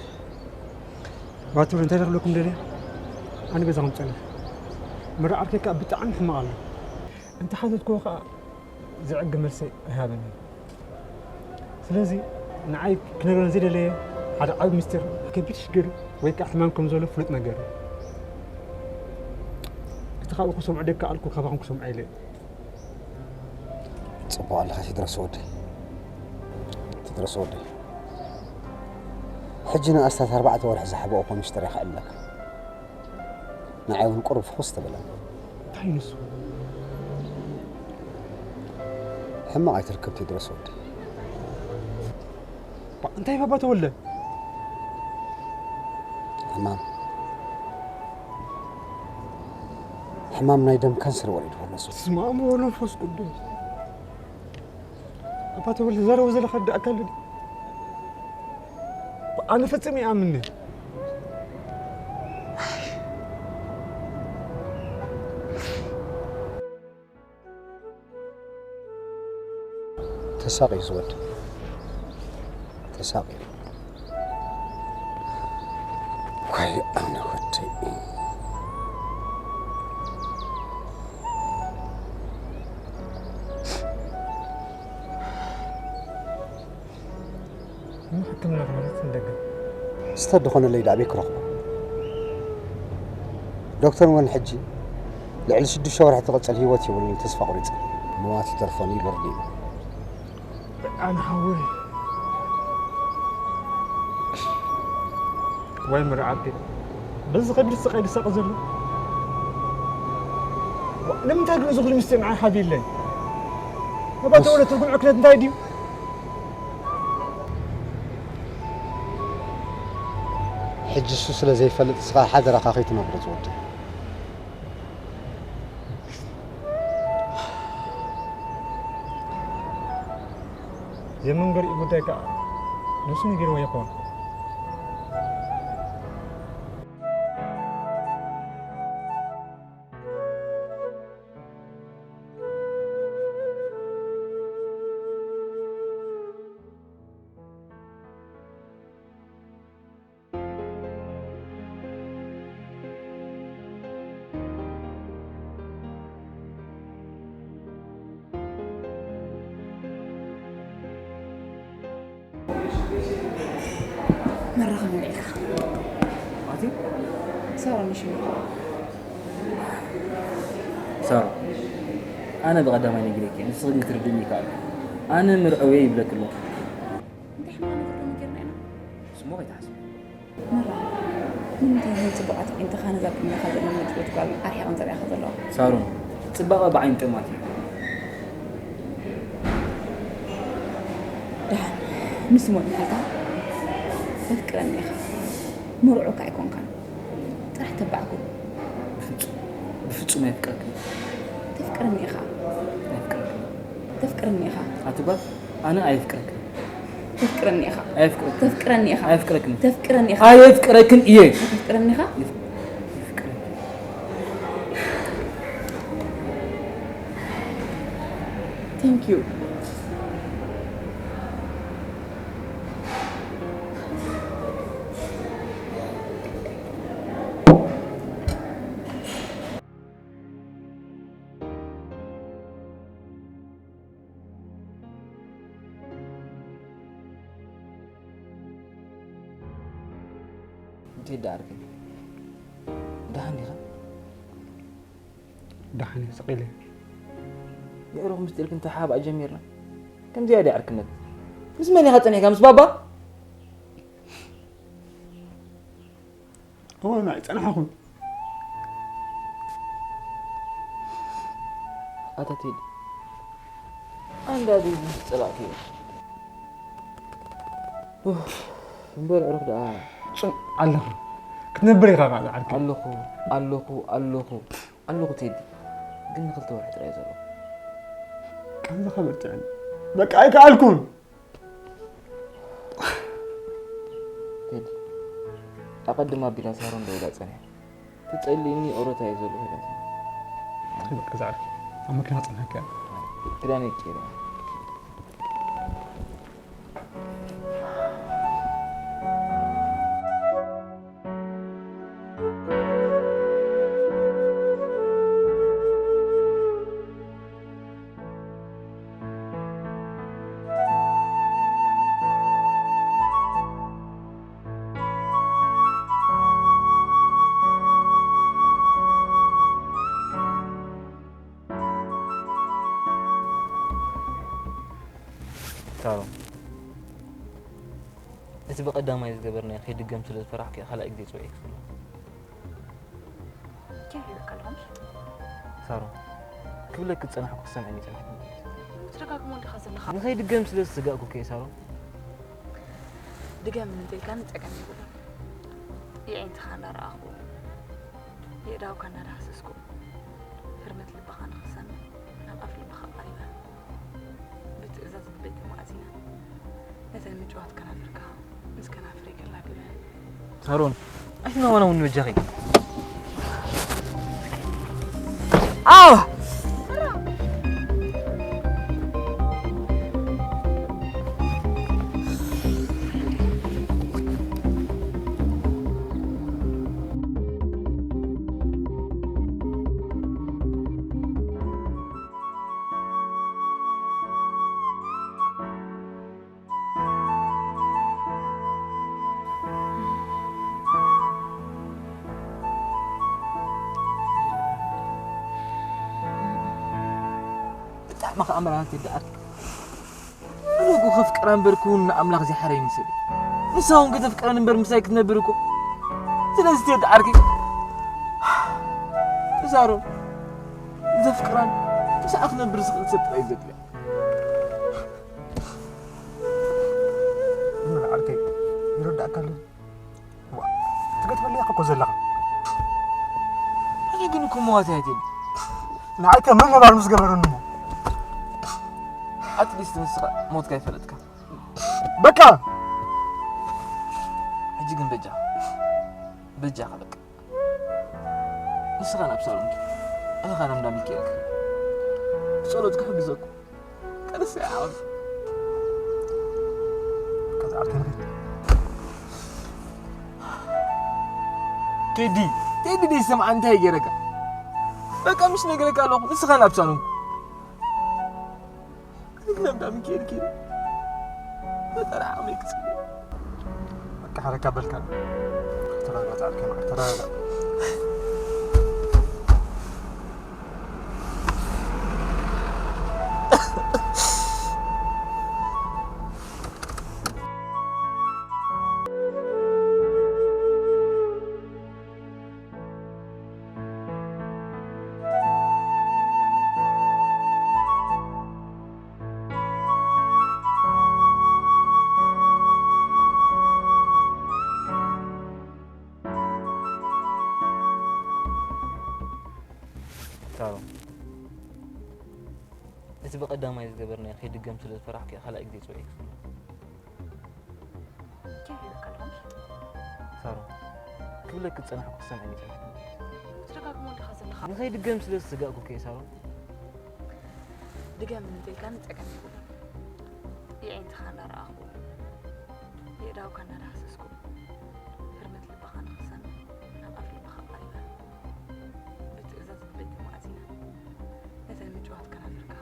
ባቱር እንታይ ክብለኩም ደልየ? ኣነ ገዛኹም ጸንሕ። መርዓ ዓርከይ ከኣ ብጣዕሚ ሕማቕ ኣሎ። እንተ ሓተትክዎ ከኣ ዘዕግብ መልሲ ኣይሃበንን። ስለዚ ንዓይ ክነግረኒ ዘይደለየ ሓደ ዓቢ ምስጢር፣ ከቢድ ሽግር ወይ ከኣ ሕማም ከም ዘሎ ፍሉጥ ነገር እዩ። እቲ ካብኡ ክሰምዖ ደይከኣልኩ ካባኹም ክሰምዖ ኢለ እየ። ጽቡቕ ኣለኻ ቴድሮስ ወደይ። ቴድሮስ ወደይ። ሕጂ ንኣስታት ኣርባዕተ ወርሒ ዝሓበእኩ ምስጢር የኽእለካ። ንዓይ እውን ቁሩብ ፍኹስ ትብለኒ። እንታይ ንሱ? ሕማቕ ኣይትርከብ ቴድሮስ ወዲ። ባ-፣ እንታይ ባባ ተወልደ? ሕማም፣ ሕማም ናይ ደም ካንሰር ወሪድዎ ኣሎ። በስመ ኣብ ወወልድ ወመንፈስ ቅዱስ። ኣባ ተወልደ፣ ዘረቡ ዘለኻ ዳኣ ኣካል ድዩ? ኣነ ፈጺመ ይኣምን። ተሳቒዩ ዝወድ፣ ተሳቒዩ። ኳይ ኣነ ወደይ። ሕክምና ክመርጽ ንደግም። ስተት ዝኾነለይ ደኣ ኣበይ ክረኽቦ? ዶክተር እውን ሕጂ ልዕሊ ሽዱሽተ ወርሒ ትቕጽል ህይወት የብሉን፣ ተስፋ ቁሪጸ። ምዋት ይተርፎን እዩ በርዲኑ። ኣነ ሓወይ። ወይ መርዓተይ። በዚ ከቢድ ስቓይ ድሳቐ ዘሎ። ዋ፣ ንምንታይ ግን እዚ ኩሉ ምስጢር ንዓይ ሓቢእለይ? ኣባ ተወልደ ትርጉም ዕክነት እንታይ ድዩ? ሕጂ እሱ ስለ ዘይፈልጥ፣ ንስኻ ሓደራኻ ከይትነግሮ ዝወዲ። የመንገሪኡ ጉዳይ ከኣ ነሱ ነጊርዎ ይኸውን። መራኸቢ ውዒልካ። ኣቲ? ሳሮን ሽሙ። ሳሮን፣ ኣነ ብቐዳማይ ነጊረኪ፣ ንስኺ ግን ትርድእኒ ይከኣልኪ። ኣነ ምርዐወይ ይብለኪ ኣለኹ። እንታይ ሕማቕ ነገር ደሞ ጌርና ኢና? ስሞ ከይትሓስቢ። መራ፣ ንምንታይ ናይ ጽቡቓት ኣዒንትኻ ነዛ ቅድሜኻ ዘላ መጭወት ጓል ኣርሒቐን ዘርእያኻ ዘለዋ? ሳሮን፣ ጽባቐ ብዓይኒ ጥማት እዩ። ደሓን፣ ንስሞት መሓልታ ተፍቅረኒ ኢኻ። ምርዑካ ኣይኮንካን። ጥራሕ ተባዕኩ። ብፍጹም፣ ብፍጹም ኣይፍቅረክን። ተፍቅረኒ ኢኻ። ኣይፍቅረክን። ተፍቅረኒ ኢኻ። ኣቲ ጓል፣ ኣነ ኣየፍቅረክን። ተፍቅረኒ ኢኻ። ኣየፍቅረክን። ተፍቅረኒ ኢኻ። ኣየፍቅረክን። ተፍቅረኒ ኢኻ። ኣየፍቅረክን እየ። ተፍቅረኒ ኢኻ። የፍ-፣ የፍቅረክን። Thank you። እንታይ ደኣ ዓርከይ? ደሓን ዲኻ? ደሓን እየ፣ ስቕ ኢለ። የዕሩኽ ምስጢር ክንተሓባእ ጀሚርና። ከምዚኣ ድያ ዕርክነት? ምስ መን ኢኻ ጸኒሕካ? ምስ ባባ? እወ፣ ኣይጸናሕኹን። ኣታ ቴዲ፣ ኣንዳ ድዩ ዝጸላእክዮ? ኡፍ፣ እምበር ዕሩኽ ደኣ። ጽን ኣለኹ። ክትነብር ኢኻ ኸኣ ዝዓርከይ። ኣለኹ፣ ኣለኹ፣ ኣለኹ፣ ኣለኹ ቴዲ። ግን ንኽልተ ወርሒ ጥራይ ዘለኹ። ቃንዛኻ በርትዐኒ። በቃ ኣይከኣልኩን። ቴዲ፣ ኣቐድም ኣቢላ ሳሮን ደዊላ ጸኒሓ። ትጸልእኒ ኦሮታ እየ ዘለኹ ኢላትኒ። በቃ ዝዓርከይ፣ ኣብ መኪና ክጸንሓካ እየ። ክዳነይ ቀይረ። ሳሮን፣ እቲ ብቐዳማይ ዝገበርናዮ ከይድገም ስለ ዝፈራሕኩ እየ ካልኣይ ግዜ ጽውዒት ክፍሎ። ከመይ ኢልካ ኣለኹም? ሳሮን፣ ክብለኪ ዝጸናሕኩ ክትሰምዕኒ ይጸናሕኩ። ትደጋግሞ እንዲኻ ዘለኻ። ንኸይድገም ስለ ዝስጋእኩ እኮ እየ ሳሮን። ድገም እንተኢልካኒ ጸገም የብሉን። የዒንትኻ እናረኣኹ፣ የእዳውካ እናዳህሰስኩ፣ ህርመት ልብኻ ንኽሰምዕ ናብ ኣፍ ልብኻ ቀሪበ፣ ብትእዛዝ ልበይ ተማእዚነ፣ ነተን ምጭዋት ከናፍርካ ምስ ከናፍረይ ከላግበ። ሳሮን፣ ኣይትናዋናውኒ በጃኺ። ኣህ! ብጣዕሚ ከኣ መርሃት ይደኣት። ኣነ እኮ ከፍቅራ እምበር ክውን ንኣምላኽ ዘይሓረይ ምስ እብል። ንሳ እውን ከተፍቅረኒ እምበር ምሳይ ክትነብር እኮ። ስለዚ ቴዲ ዓርከይ፣ ንሳሮን ዘፍቅራን ምስኣ ክነብር ዝኽእል ሰብ ጥራይ እዩ ዘድልያ። ምን ዓርከይ፣ ይርዳእካ ኣሎ። ዋ፣ ትገጥመለይ እኮ ዘለኻ። ኣነ ግን እኮ መዋቲ ኣይትብል። ንዓይ ከ መን ነባር ምስ ገበረኒ እሞ? ኣትሊስት ንስኻ ሞትካ ኣይፈለጥካ። በቃ! ሕጂ ግን በጃ፣ በጃኻ በቃ። ንስኻ ናብ ሳሎን ኪድ፣ ኣነ ኸኣ ናብ እንዳ ሚካኤል ክኸይድ። ብጸሎት ክሕግዘኩም። ቀንስ ዓወት። ከዛ ኣርተን ቴዲ፣ ቴዲ ደይ ሰምዓ እንታይ ገይረካ? በቃ ምሽ ነግረካ ኣለኹ፣ ንስኻ ናብ ሳሎን። ኣነ ግን ኣብ እንዳ ሚካኤል ኪድ። ፈጣሪ ዓቕመይ ክጽበ። በቃ ሓረካ በልካ። ተረጋጋ፣ ጻዕርካ፣ ተረጋጋ። ሳሮን፣ እቲ ብቐዳማይ ዝገበርናዮ ከይድገም ስለ ዝፈራሕኩ እየ ካልኣይ ግዜ ጽውዒ ክፍሉ። እንታይ ይብለካ ኣለኹ? ሳሮን፣ ክብለኪ ዝጸናሕኩ ክትሰምዕኒ ይጸናሕኩ። ትደጋግሞ እንዲኻ ዘለኻ። ንኸይድገም ስለ ዝስጋእኩ እኮ እየ ሳሮን። ድገም እንተኢልካኒ ጸገም የብሉን። የዒንትኻ እናረኣኹ፣ የእዳውካ እናዳህሰስኩ፣ ህርመት ልብኻ ንኽሰምዕ ናብ ኣፍ ልብኻ ቀሪበ፣ ብትእዛዝ ልበይ ተማእዚነ፣ ነተን ምጭዋት ከናፍርካ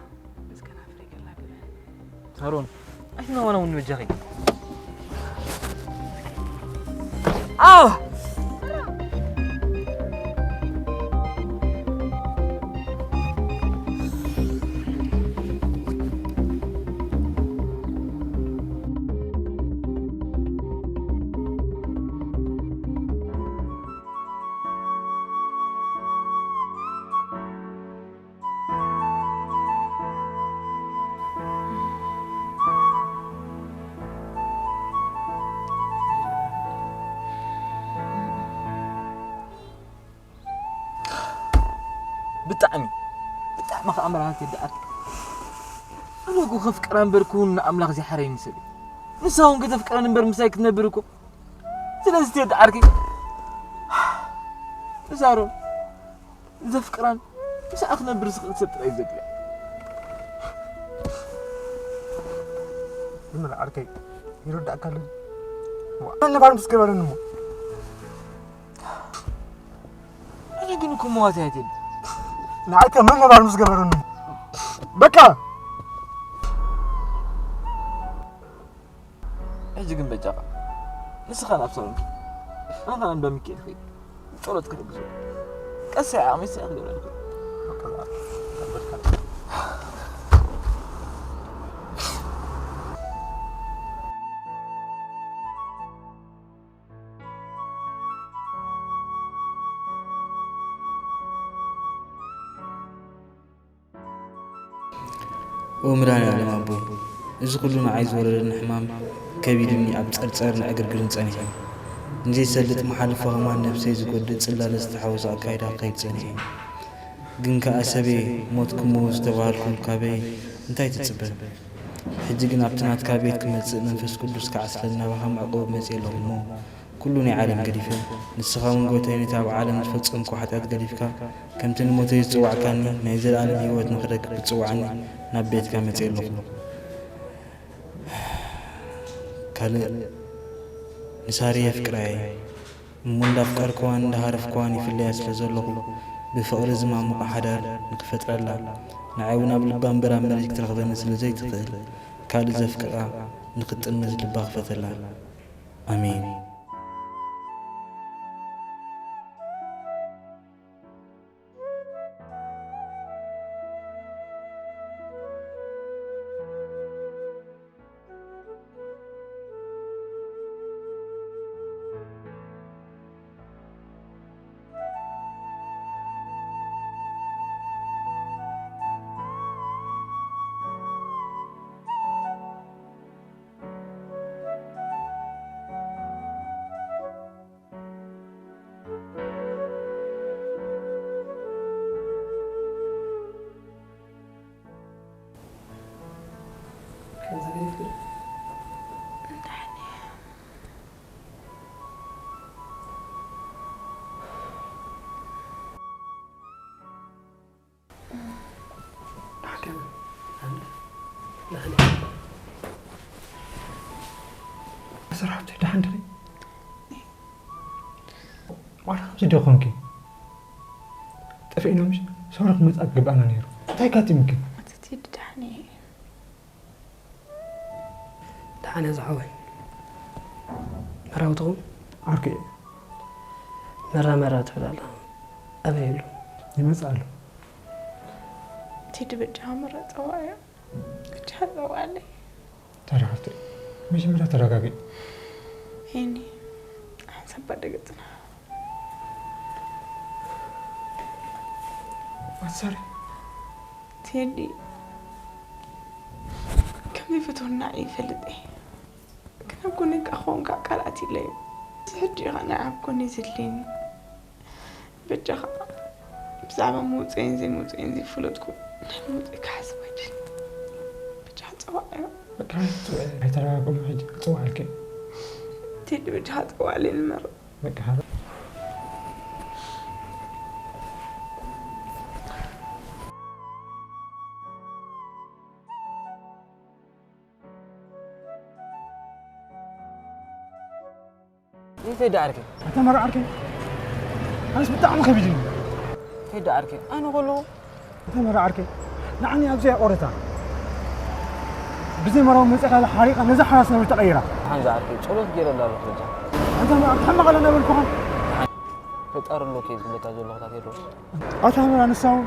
ምስ ከናፍረይ ከላግበ። ሳሮን፣ ኣይትናዋናውኒ በጃኺ። ኣህ! ብጣዕሚ፣ ብጣዕሚ ከኣ መርሃት ይደኣት። ኣነ እኮ ከፍቅራ እምበር ክውን ንኣምላኽ ዘይሓረይ ንሰብ። ንሳ እውን ከተፍቅረኒ እምበር ምሳይ ክትነብር እኮ። ስለዚ ቴዲ ዓርከይ፣ ንሳሮን ዘፍቅራን ምስኣ ክነብር ዝኽእል ሰብ ጥራይ እዩ ዘድልያ። ይመን ዓርከይ፣ ይርዳእካ ኣሎ። ዋ፣ ነባር ምስ ገበረኒ እሞ። ኣነ ግን እኮ መዋቲ ኣይትብል። ንዓይ ከ መን ነባር ምስ ገበረኒ እሞ። በቃ። ሕጂ ግን በጃኻ፣ ንስኻ ናብ ሳሎን ኪድ፣ ኣነ ኸኣ እንዳ ሚካኤል ክኸይድ፣ ጸሎት ክሕግዞ። ቀስ ኢለ ዓቕመይ ሰ ክገብረልካ። ኦ መድኃኔዓለም ኣቦይ፣ እዚ ኩሉ ንዓይ ዝወረደኒ ሕማም ከቢድኒ ኣብ ጸርጸርን ዕግርግርን ጸኒሐ። ንዘይሰልጥ መሓልፎ ህማን ነብሰይ ዝጎድእ ጽላለ ዝተሓወሶ ኣካይዳ ክኸይድ ጸኒሐ። ግን ከኣ ሰበይ ሞትኩሞ ዝተባህልኩ ካበይ እንታይ ትጽበ? ሕጂ ግን ኣብቲ ናትካ ቤት ክመጽእ መንፈስ ቅዱስ ክዓስለኒ ናባኻ መዕቆቢ መጺኤ ኣለኹ እሞ፣ ኩሉ ናይ ዓለም ገዲፈ፣ ንስኻ እውን ጎይታይ ነቲ ኣብ ዓለም ዝፈጸምኩ ሓጢኣት ገዲፍካ፣ ከምቲ ንሞተይ ዝጽዋዕካኒ፣ ናይ ዘለኣለም ህይወት ንኽረክብ ክትጽውዓኒ ናብ ቤትካ መጺኤ ኣለኹ። ካልእ ንሳሪ የፍቅራ እየ። እሞ እንዳፍቀርክዋን እንዳሃረፍክዋን ይፍለያ ስለ ዘለኹ፣ ብፍቕሪ ዝማሙቕ ሓዳር ንክፈጥረላ፣ ንዓይ እውን ኣብ ልባ እምበር ኣብ መሬት ክትረኽበኒ ስለ ዘይትኽእል፣ ካልእ ዘፍቅራ ንክትጥምዝ ልባ ክፈተላ። ኣሜን። ሰራሕቲ ደሓን ድኺ? ዋላ ከምዚ ዶ ኾንኪ? ጠፊእና ምሽ? ሰውራ ክመጽእ ክግብኣና ነይሩ። እንታይ ካቲምኪ? ኣቲ ቴዲ ደሓን እየ። ደሓን እየ ዝሓወይ። መራዊ ትኹን? ዓርኪ እየ። መራ መራ ትብል ኣላ። ኣበይ ኣሎ? ይመጽእ ኣሎ። ቴዲ በጃኻ መራ ጸዋዕ እያ። በጃኻ ጸዋዕለይ። ተረጋግቲ። መጀመርያ ተረጋጊ። ሄኒ፣ ሓንሳብ ባደ ገጽና። ኣትሳሪ። ቴዲ፣ ከም ዘይፈትወና እየ ይፈልጥ እየ። ግን ኣብ ጎነይ ክኾንካ ቃላት የለይን። እዚ ሕጂ ኢኻ ንዓይ ኣብ ጎነይ ዘድልየኒ። በጃኻ፣ ብዛዕባ መውፅኤን ዘይመውፅኤን ዘይፈለጥኩ፣ ናይ መውፅኤ ክሓስብ ኣይደልን። በጃኻ ፀዋዕዮ። በቃ፣ ኣይተረጋግኦም፣ ሕጂ ክፅዋዓልኪ። ቴዲ፣ በጃኻ ፀዋዕለይ ንመርቕ። በቃ፣ ይተዳ ዓርከይ። ኣታ መራ ዓርከይ፣ ኣነስ ብጣዕሚ ከቢድኒ። ተዳ ዓርከይ፣ ኣነ ከለኹ። ኣታ መራ ዓርከይ፣ ንዓኒ ኣብዚ ኣቆረታ። ብዘይ መራዊ መጽኻ ሓሪቓ ነዛ ሓራስ ነብር ተቐይራ። ሓንዛ ዓርከይ፣ ጸሎት ገይረ እንዳለኹ በጃ። ኣንታ መራ፣ ትሕመቕ ኣለና በልኩኻ። ፈጣሪ ኣሎ ከይ ዝብለካ ዘለኹ፣ ኣታ ቴድሮስ። ኣታ መራ፣ ንሳ እውን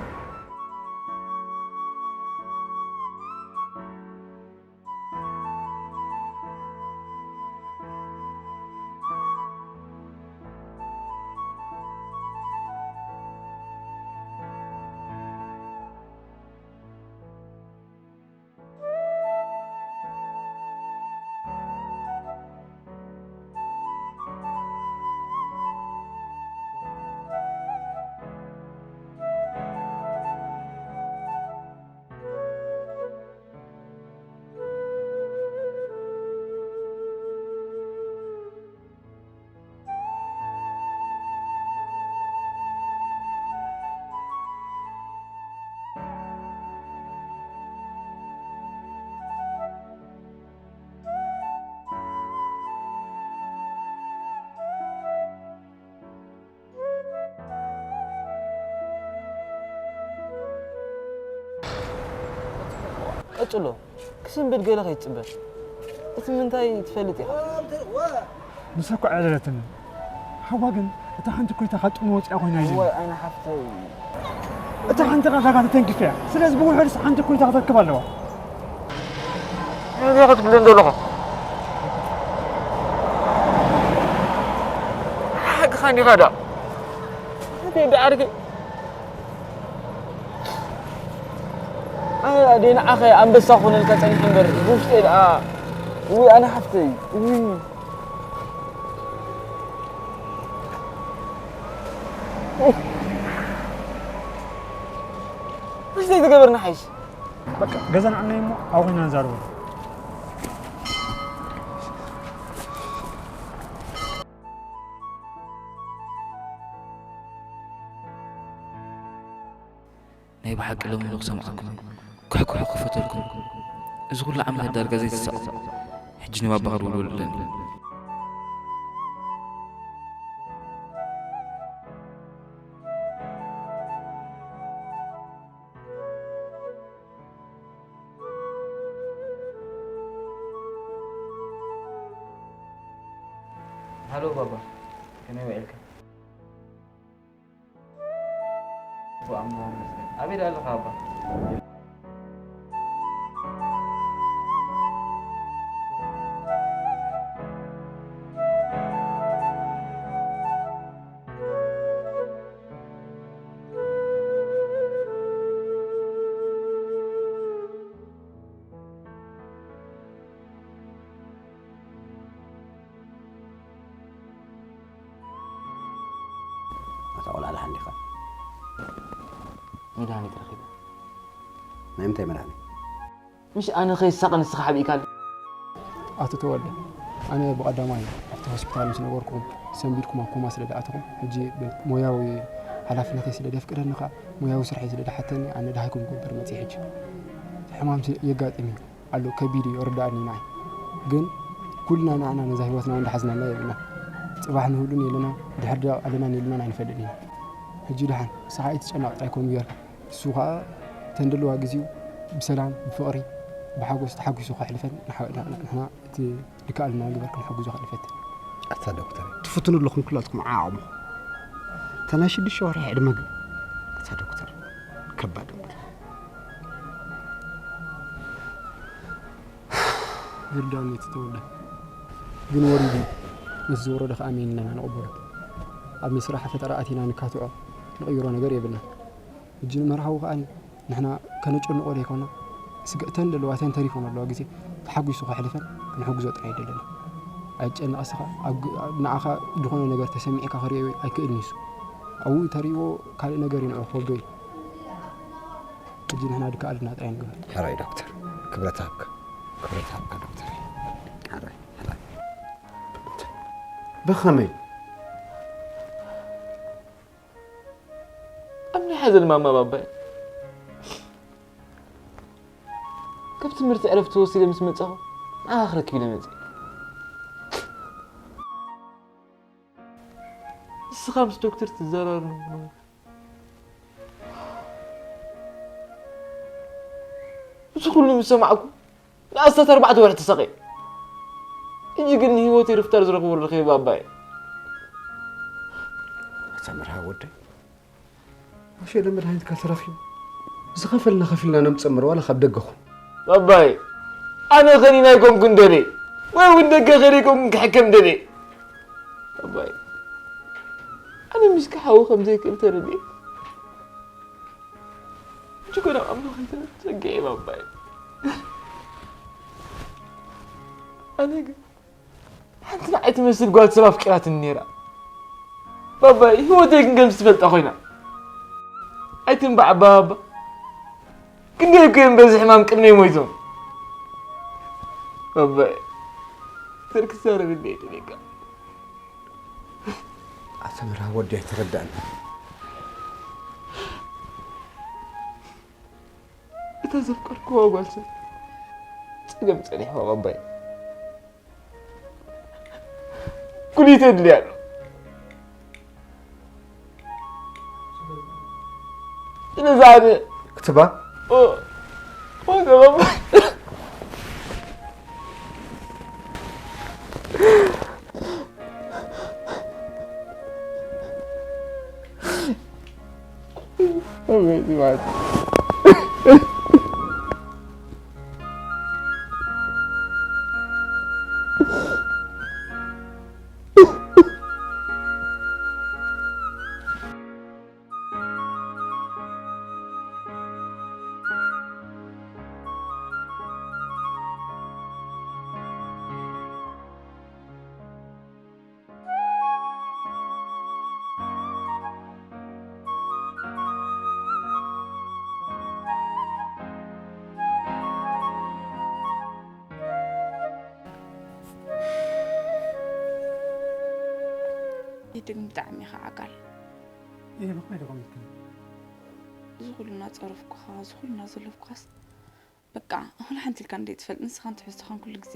ቀጽሎ፣ ክስንብድ ገለ ከይትጽበ። እቲ ምንታይ ትፈልጥ ኢኻ? ንሳ እኮ ኣዕለለትኒ። ሓዋ ግን እታ ሓንቲ ኮይታ ካብ ጥቕሚ ወፂኣ ኮይና እዩ። እዋይ፣ ዓይኒ ሓፍተይ። እታ ሓንቲ ቃል ዳጋ ተተንኪፈ እያ። ስለዚ ብውሕድስ ሓንቲ ኮይታ ክትረክብ ኣለዋ። እንታይ ክትብለኒ ዘለኹ? ሓቅኻ እንዲኻ ዳ? እንታይ ዳ ዓርከይ? ኣደ ንዓኸ ኣንበሳ ክኾነልካ ጸኒሐ እምበር፣ ብውሽጠይ ደኣ፣ ውይ፣ ኣነ ሓፍተይ፣ ውይ። ውሽጠይ ትገበርና ሓይሽ። በቃ፣ ገዛ ንዓናይ እሞ፣ ኣብኡ ኮይና ንዛረበሉ። ናይ ብሓቂ ሎሚ ንኽሰምዓኩም ኩሕኩሕ ክፈተልኩም። እዚ ኩሉ ዓመታት ዳርጋ ዘይትሳቕ። ሕጂ ንባባኻ ደውለሉ ኣለኒ። ሃሎ ባባ፣ ከመይ ውዒልካ? ብኣምላኽ ይመስገን። ኣበይ ደኣ ኣለኻ ኣባ? ኣታ ቆልዓ ደሓን ዲኻ? መድሃኒት ረኺበ። ናይ ምንታይ መድሃኒት? ምሽ ኣነ ከይሳቐ ንስኻ ሓቢእካኒ። ኣቶ ተወልደ፣ ኣነ ብቐዳማይ ኣብቲ ሆስፒታል ምስ ነበርኩም ሰንቢድኩም ኣብ ኮማ ስለ ደኣተኹም፣ ሕጂ ብሞያዊ ሓላፍነተይ ስለ ደፍቅደኒ ኸኣ፣ ሞያዊ ስርሐይ ስለ ደሓተኒ፣ ኣነ ደሃይኩም ክገብር መጺእ። ሕጂ ሕማም ስ-፣ የጋጥም እዩ ኣሎ፣ ከቢድ እዩ፣ ይርድኣኒ እዩ ንዓይ። ግን ኩልና ንዓና ነዛ ህይወትና እውን እንዳሓዝናላ የብልና። ጽባሕ ንህሉን የለና፣ ድሕር ዳ ኣለናን የልናን ኣይንፈልጥን ኢና። ሕጂ ደሓን፣ ንስኻ ኣይትጨነቕ ጥራይ ከምኡ ጌርካ። እሱ ኸኣ እተን ደለዋ ግዜኡ ብሰላም፣ ብፍቕሪ፣ ብሓጎስ ተሓጒሱ ከሕልፈን ንሓ-፣ ንሕና እቲ ድከኣልና ግበር ክንሕግዞ ክንፈትን። ኣታ ዶክተር፣ ትፍትኑ ኣለኹም ኩላትኩም ዓቕሙ። እታ ናይ ሽዱሽተ ወርሒ ዕድመ ግን፣ ኣታ ዶክተር፣ ከባድ እምበር። ይርዳኒ እቲ ተወልደ። ግን ወሪዱ፣ ምስ ዝወረደ ከኣ ኣሜን ኢልና ንቕበሎ። ኣብ ናይ ስራሕ ፈጠራ ኣቲና ንካትዖ፣ ንቕይሮ ነገር የብልና። ሕጂ ንመርሃዊ ከኣ ንሕና ከነጨንቖ ዘይኮና፣ ስግእተን ዘለዋ እተን ተሪፈን ኣለዋ ግዜ ተሓጒሱ ከሕልፈን ክንሕግዞ ጥራይ ደለና። ኣይትጨነቕ እስኻ፣ ኣብ ግ-፣ ንዓኻ ዝኾነ ነገር ተሰሚዕካ ክርእዮ ኣይክእልን እዩ እሱ። ኣብኡ ተርእይዎ ካልእ ነገር እዩ ንዑ ከብዶ እዩ። ሕጂ ንሕና ድከኣልና ጥራይ ንግበር። ሕራይ ዶክተር፣ ክብረት ሃብካ፣ ክብረት ሃብካ ዶክተር። ሕራይ፣ ሕራይ። ብኸመይ? ኣብ ናይ ሓዘን ማማ ባባይ ካብ ትምህርቲ ዕረፍቲ ወሲደ ምስ መጻኹ ንዓኻ ክረክብ ኢለ መጺእ። ንስኻ ምስ ዶክተር ትዘራረብ ነበርካ። እዚ ኩሉ ምስ ሰማዕኩ ንኣስታት ኣርባዕተ ወርሒ ተሳቒየ። ሕጂ ግን ንህይወተይ ርፍታ ዝረኽበሉ ረኺበ ባባየ። ኣታ መርሃ ወደይ፣ መሸለ መድሃኒትካ ተረኺቡ ዝኸፈልና ከፊልና ነምጽእ እምበር ዋላ ካብ ደገ ኹን። ባባየ፣ ኣነ ኸኒና ኣይኮንኩን ደልየ፣ ወይ እውን ደገ ኸይደ ኣይኮንኩን ክሕከም ደልየ። ባባየ፣ ኣነ ምስኪ ሓዊ ከም ዘይክእል ተረድየ። ሕጂ እኮ ናብ ኣምላኽ ኣይተጸግዐ ባባየ። ኣነ ግን ሓንቲ ንዓይ ትመስል ጓል ሰብ ኣፍቂራትኒ ነይራ። ባባይ፣ ህይወተይ ግን ከምዚ ትፈልጣ ኮይና። ኣይትንባዕ ባባ። ክንደይ እኮ እዮም በዚ ሕማም ቅድመይ ሞይቶም። ባባይ፣ ተርክሳ ረብለይ ደሊካ። ኣታ መርሃ ወዲ ኣይተረዳእን። እታ ዘፍቀርክዋ ጓል ሰብ ጸገም ጸኒሕዋ ባባይ። ኩሊት የድልያ ኣሎ። ስለዚ ኣነ ክትባ? ኦ፣ ኦ፣ ዘበባ። ኦ፣ በዚህ ማለት ነው። ድግም ብጣዕሚ ኢኻ ዓጋል። እየ ብኸመይ ደቐሚልክኒ? እዚ ኩሉ እናጸረፍኩኻ፣ እዚ ኩሉ እናዘለፍኩኻስ በቃ፣ ወላ ሓንቲ ኢልካ እንዴ ትፈልጥ፣ ንስኻ እንትሕዝትኻን ኩሉ ግዜ።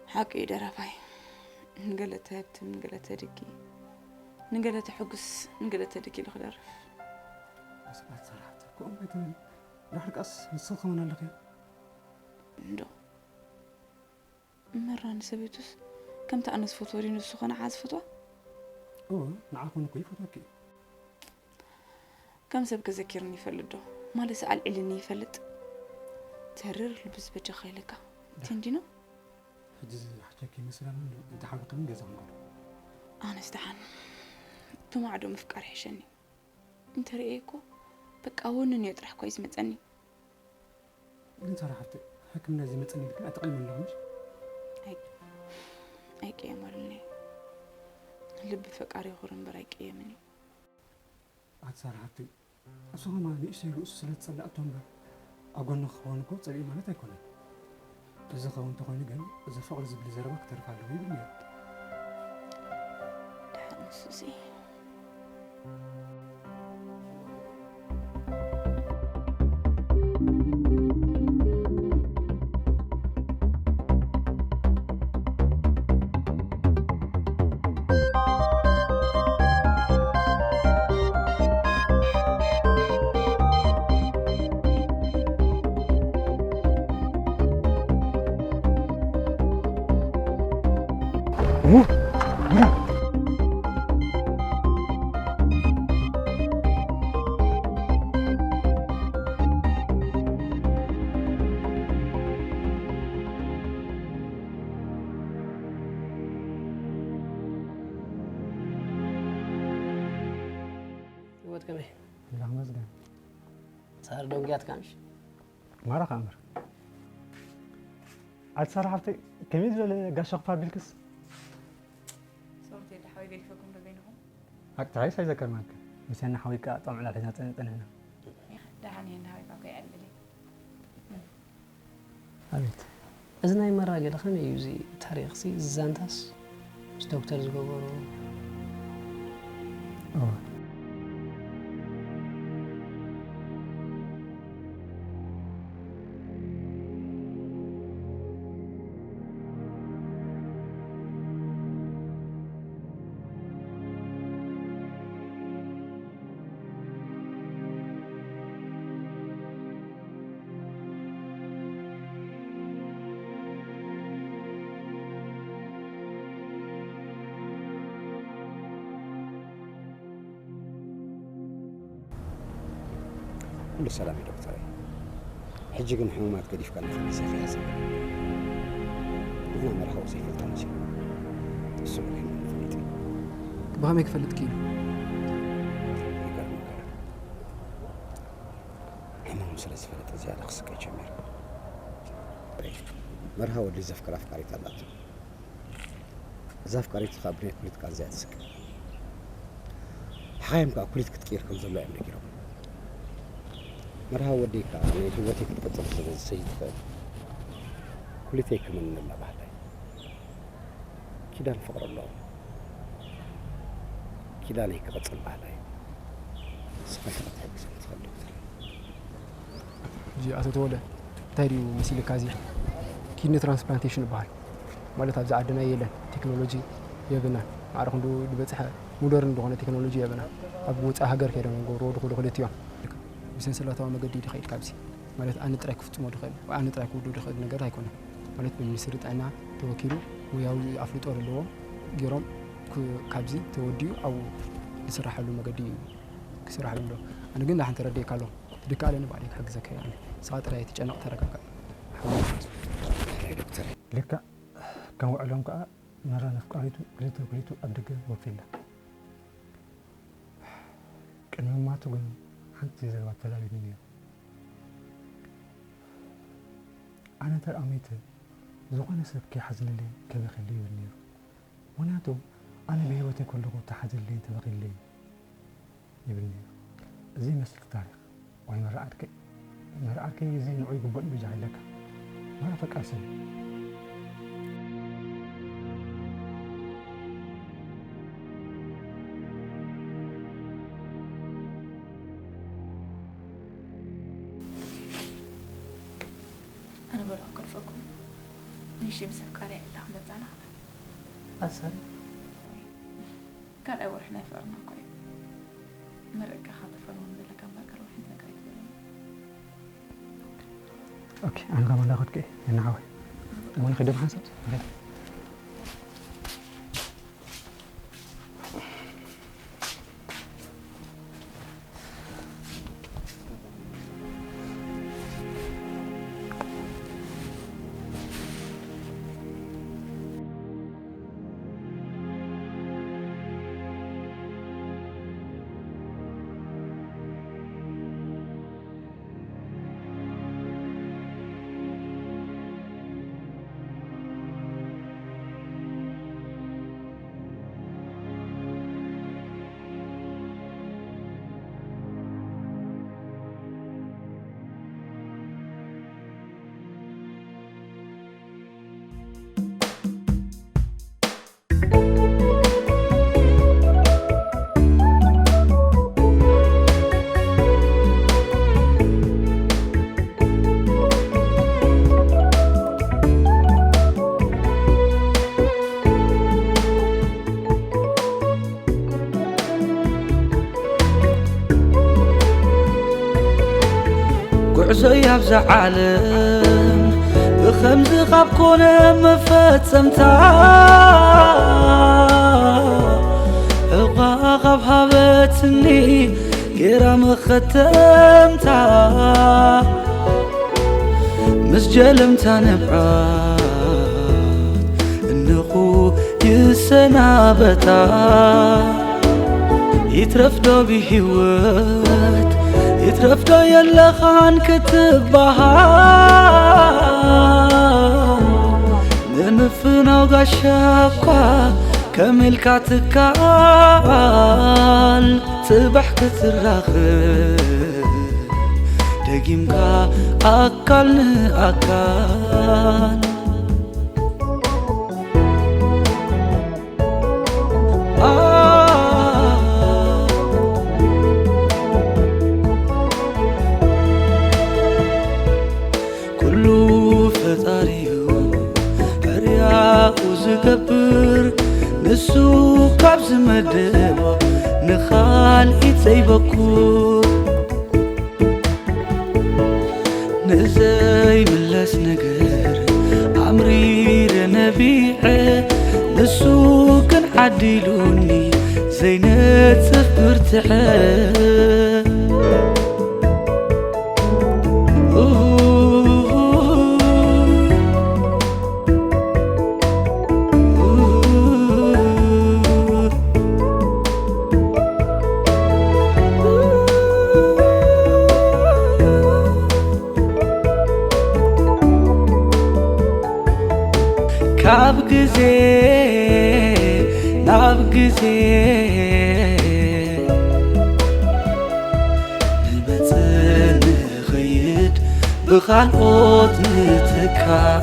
ሓቂ እዩ ደራፋይ። ንገለ ተህብትም፣ ንገለ ተድኪ፣ ንገለ ተሕጉስ፣ ንገለ ተድኪ ኢሉ ክደርፍ። ኣስባት ሰራሕቲ ከምኡ ኣይትበል። ድሕሪ ቃስ ንስኺ ከመን ኣለኺ? እንዶ መራ ንሰበይቱስ ከምቲ ኣነ ዝፈትዎ ድዩ ንሱ ኸ ንዓ ዝፈትዋ? እወ፣ ንዓ ኮነ እኮ ይፈትወኪ እዩ። ከም ሰብ ከዘኪርኒ ይፈልጥ ዶ? ማለትስ ኣልዒልኒ ይፈልጥ? ተርር ልቢ ዝበጀኻ ኢለካ። ቴንዲኖ? ሕጂ ዝሓቸኪ ይመስለኒ እንዶ እንተሓቢቕኒ ገዛ ክንከዶ። ኣነስ ደሓን። እቲ ማዕዶ ምፍቃር ይሕሸኒ። እንተርእየ እኮ በቃ ወንንዮ ጥራሕ እኮ እዩ ዝመጸኒ። ግን ሳራ ሓፍተይ፣ ሕክምና ዘይመጸኒ ኢልክን ኣተቒመ ኣለኹ ምሽ? ኣይ-፣ ኣይቅየመሉኒ። ልቢ ፈቃሪ ይኹር እምበር ኣይቅየምን እዩ። ኣቲ ሳራ ሓፍተይ፣ እሱ ኸማ ንእሽተይ ርእሱ ስለ ዝጸላእቶ እምበር ኣብ ጎንኺ ክኸውን እኮ ጸሊኡ ማለት ኣይኮነን። እዚ ኸውን እንተኾይኑ ግን እዚ ፍቕሪ ዝብል ዘረባ ክተርፍ ኣለዎ ይብል ነይሩ። ደሓን ንሱሲ። ህይወት ከመይ? ኣምላኽ ይመስገን። ሳር ደንጉያትካ ምሽ? ማራ ከኣምር። ኣቲ ሳራ ሓፍተይ፣ ከመይ ዝበለ ጋሻ ክፋ ቢልክስ? ሶርት የለ ሓወይ ገዲፈኩም ዶ በይንኹም? ኣቅታይስ ኣይዘከርናካ። ምሰና ሓዊካ ጣም ዕላል ሒዝና ጸኒሕና። ደሓን እየ፣ ሓወይ እኮ ይዕልል እዩ። ኣቤት። እዚ ናይ መራ ገለ ከመይ እዩ እዚ ታሪኽሲ፣ እዚ ዛንታስ? ምስ ዶክተር ዝገበሮ? እወ። ኩሉ ሰላም እዩ ዶክተረይ። ሕጂ ግን ሕሙማት ገዲፍካ ንኽእል ግዜ ከይሓዘ። ንሕና መርሃዊ ዘይፈልጦ መሲሉ። እሱ ግን ሕሙም ፈሊጡ እዩ። ብኸመይ ክፈልጥ ክኢሉ? ይገርመካ። ሕሙም ስለ ዝፈለጠ ዝያዳ ክስቀይ ጀሚሩ። መርሃ ወዲ ዘፍቅራ ኣፍቃሪት ኣላቶ። እዛ ኣፍቃሪቱ ከኣ ብናይ ኩሊት ቃንዛ እያ ትስቀ። ሓኻይም ከኣ ኩሊት ክትቅይር ከም ዘሎ እዮም ነጊሮም። መርሃ ወደይ ከኣ ናይ ህይወተይ ክትቅጽል ስለ ዘይትኽእል ኩሊተይ ክምንላ ባህላይ። ኪዳን ፍቕሪ ኣለዎም። ኪዳነይ ክቕጽል ባህላይ። ንስኻ ኢኻ ክትሕግዘኒ ትኽእል ዶክተር። ሕጂ ኣቶ ተወለ እንታይ ድዩ መሲልካ እዚ ኪድኒ ትራንስፕላንቴሽን ይበሃል። ማለት ኣብዚ ዓድና የለን፣ ቴክኖሎጂ የብልናን። ማዕረ ክንዱ ዝበጽሐ ሞደርን ዝኾነ ቴክኖሎጂ የብልናን። ኣብ ወጻኢ ሃገር ከይዶም እዮም ገብርዎ ድኽእሉ ክልቲኦም። ብሰንሰለታዊ መገዲ እዩ ድኸይድ ካብዚ። ማለት ኣነ ጥራይ ክፍጽሞ ድኽእል ወይ ኣነ ጥራይ ክውድኡ ድኽእል ነገር ኣይኮነን። ማለት ብሚኒስትሪ ጥዕና ተወኪሉ ሞያዊ ኣፍልጦ ዘለዎ ገይሮም ክ-፣ ካብዚ ተወዲኡ ኣብኡ ዝስራሓሉ መገዲ እዩ ክስራሕ ኣለዎ። ኣነ ግን ንሓንቲ ረድኤካ ኣለኹ። ትድክኣለኒ ባዕለይ ክሕግዘካ እየ ኣነ። ንስኻ ጥራይ ኣይትጨነቕ፣ ተረጋጋእ። ዶክተር ልክዕ ከም ውዕሎም ከኣ መራ ነፍቃሪቱ ክልተ ክሊቱ ኣብ ደገ ወፊላ። ቅድሚ ምማቱ ግን ሓንቲ ዘረባ ተላቢኒ ነይሩ። ኣነ እንተ ደኣ ሞይተ ዝኾነ ሰብ ከይሓዝነለይ ከበኽየለይ ይብል ነይሩ። ምኽንያቱ ኣነ ብህይወተይ ከለኹ ተሓዚለይን ተበኺለይን ይብል ነይሩ። እዚ ይመስል ታሪኽ ወይ መራ ዓርከይ። መራ ዓርከይ እዚ ንዑ ይግበኦ እዩ በጃኻ ኢለካ። መራ ፈቃር ሰብ እዩ። ወላ ክገድፈኩም። ንእሽተይ ምስ ኣፍቃሪ ኢላ መጻና። ኣሰር። ካልኣይ ወርሒ ናይ ፍቕርና እኮ እዩ። መርዕካ ካብ ተፈርሞ ዘለካ እምበር ካልእ ወርሒ ነገር ኣይትበለኒ። ኦኬ፣ ኣነ ካብ እንዳኸድኩ እየ፣ የናዓወይ። እሞ ንኸይድ ዶ ብሓንሳብ? ንኸይድ። ጉዕዞይ ኣብዛ ዓለም ብኸምዚ ካብ ኮነ መፈጸምታ፣ ሕቋ ካብ ሃበትኒ ገይራ መኸተምታ፣ ምስ ጀለምታ ንብዓት እንኹ ይሰናበታ። ይትረፍ ዶ ብህይወት፣ ይትረፍ ዶ የለኻን ክትበሃል፣ ንምፍናው ጋሻ እኳ ከም ኢልካ ትከኣል። ጽባሕ ክትራኸብ ደጊምካ ኣካል ንኣካል። ኩሉ ፈጣሪዩ ሕርያኡ ዝገብር፣ ንሱ ካብ ዝመደቦ ንኻልኢት ዘይበኩር። ንዘይምለስ ነገር ኣምሪረ ነቢዐ፣ ንሱ ግን ዓዲሉኒ ዘይነጽፍ ብርትዐ። ካብ ግዜ ናብ ግዜ ንመጽእ ንኸይድ ብኻልኦት ንትካእ፣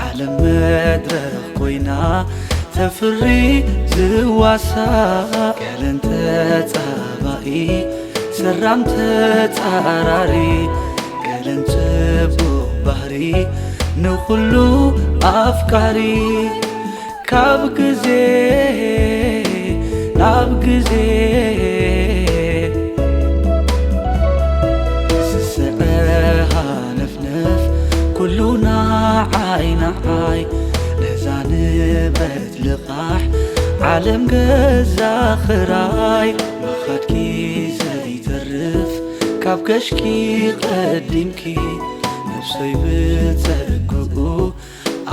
ዓለም መድረኽ ኮይና ተፍሪ ዝዋሳእ፣ ገለን ተጻባኢ ሰራም ተጻራሪ፣ ገለን ጽቡቕ ባህሪ ንኹሉ ኣፍቃሪ። ካብ ግዜ ናብ ግዜ ስስዐ ሃነፍነፍ ኩሉ ንዓይ ንዓይ፣ ነዛ ንብረት ልቓሕ ዓለም ገዛ ኽራይ፣ ምኻድኪ ዘይተርፍ ካብ ገሽኪ ቀዲምኪ፣ ነብሰይ ብጸግኡ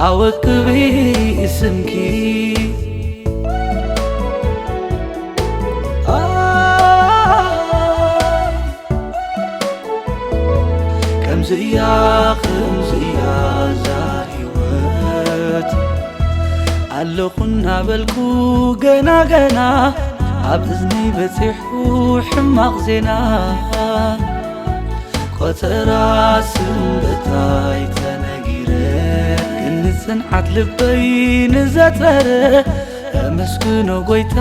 ኣወክቢ ስምኪ። ኣይ፣ ከምዚ እያ፣ ከምዚ እያ እዛ ህይወት። ኣለኹ እናበልኩ ገና ገና፣ ኣብ እዝነይ በጺሑ ሕማቕ ዜና። ቆጸራ ስንበታይ ተነጊረ፣ ግን ንጽንዓት ልበይ ንዘጥረረ፣ ኣመስግኖ ጎይታ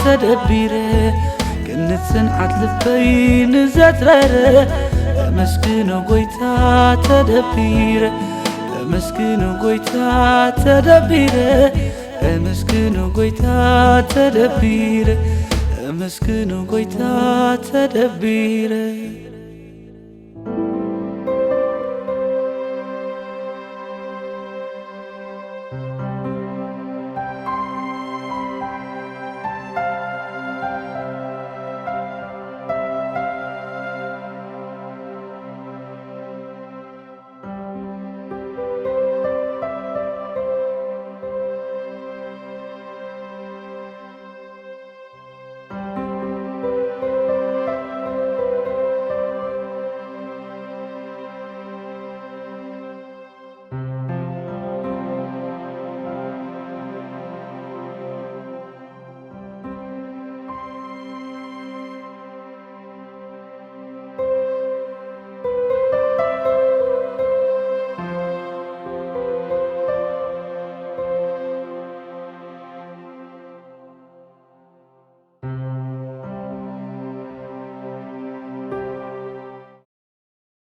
ተደቢረ። ግን ንጽንዓት ልበይ ንዘጥረረ፣ ኣመስግኖ ጎይታ ተደቢረ። ምስግኑ ጎይታ ተደቢረ፣ ምስግኑ ጎይታ ተደቢረ፣ ምስግኑ ጎይታ ተደቢረ።